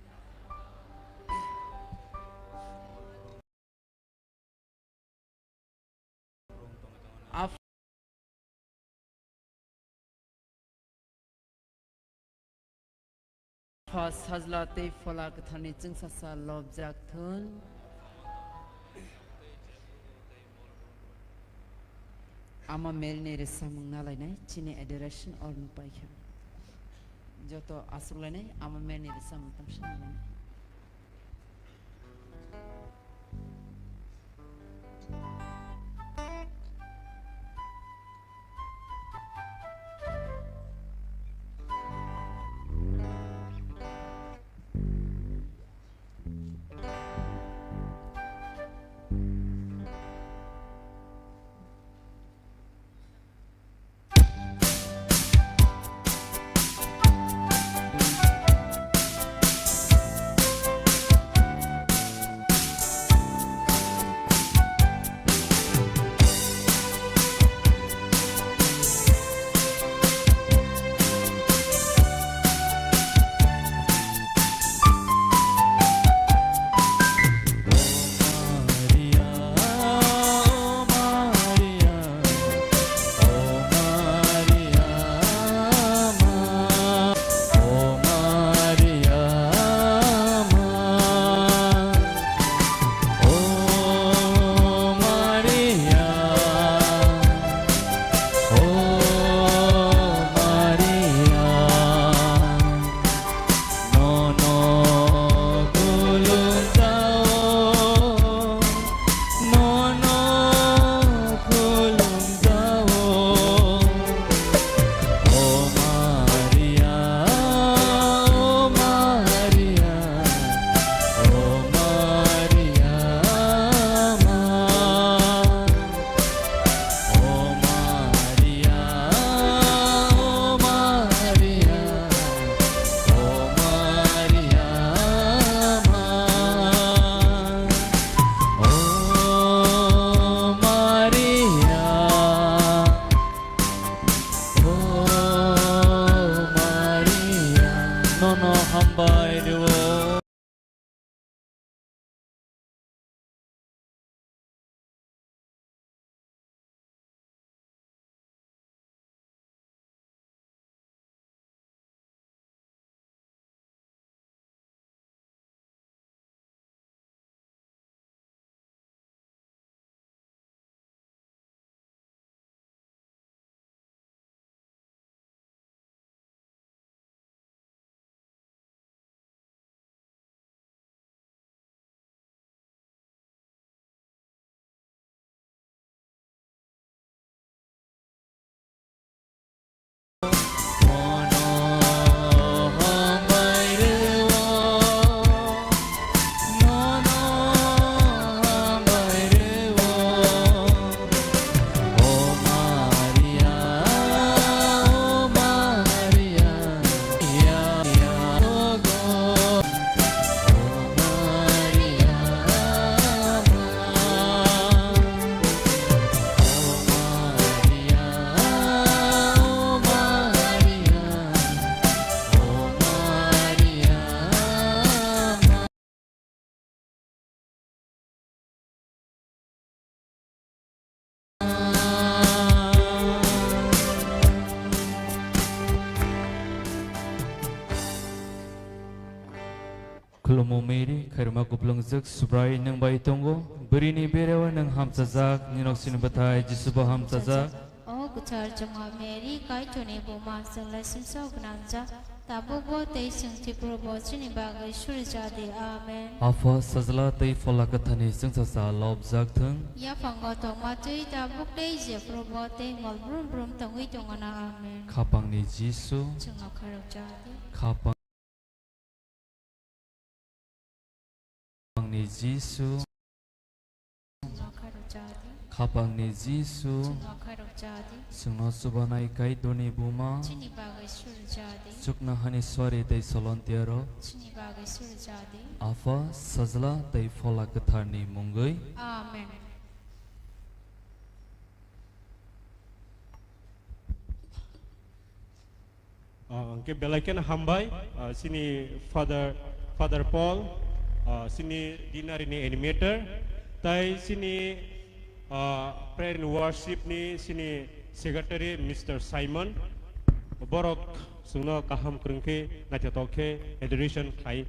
Apha Sajla tei Phola Kwtharni chwngsasa lobjak thun. Ama Maryni rwchapmung nalainai chini adoration orno paikha. Joto achuklainai Ama Maryni rwchapmung tamsa nalainai. Khulumo Mary, khairima kuplungjak Subrai nwng bai tongo. Bwrwini bereo nwng hamchajak, nini nok sini bwthai Jisubo hamchajak. O kwthar chwngma Mary, Kaitorni buma, chwng lai sumsok gwnangjak, tabukbo tei chwng thwiphrubo chini bagwi surjadi. Amen. Apha, Sajla tei Phola Kwtharni chwngsacha lobjak thung. Yaphango tongma twi tabuk tei jephrubo tei mol brum brum tongwi tongona. Amen. Khapangni Jisu. Chwngno kharokjadi. Khapang Khapangni Jisu. Chwngno kharokjadi. Khapangni Jisu. Chwngno kharokjadi. Chwngno chubanai Kaitorni buma. Chini bagwi surjadi. Chuknohani suari tei solontiarok. Chini bagwi surjadi. Apha, Sajla tei Phola Kwtharni mungwi. Amen. Ah, hwnkhe belai kheno hambai, ah, chini Father, Father Paul, ah, chini dinner ni animator, tai chini, ah, prayer and worship ni chini secretary Mister Simon, borok chwngno kaham kwrwng khe naithotok khe adoration khlai.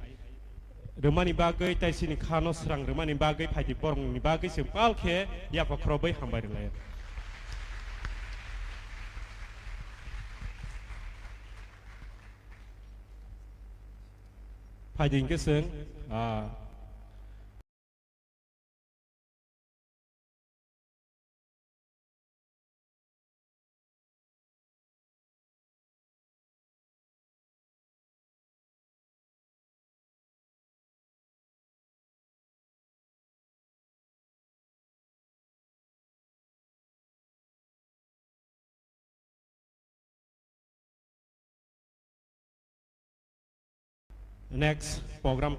Rwmani bagwi tei chini khano srang rwmani bagwi phaidi borokni bagwi chwng pal khe yapha khorobwi hambai rwlaio. Phaidi hwnkhe chwng, ah, Next program.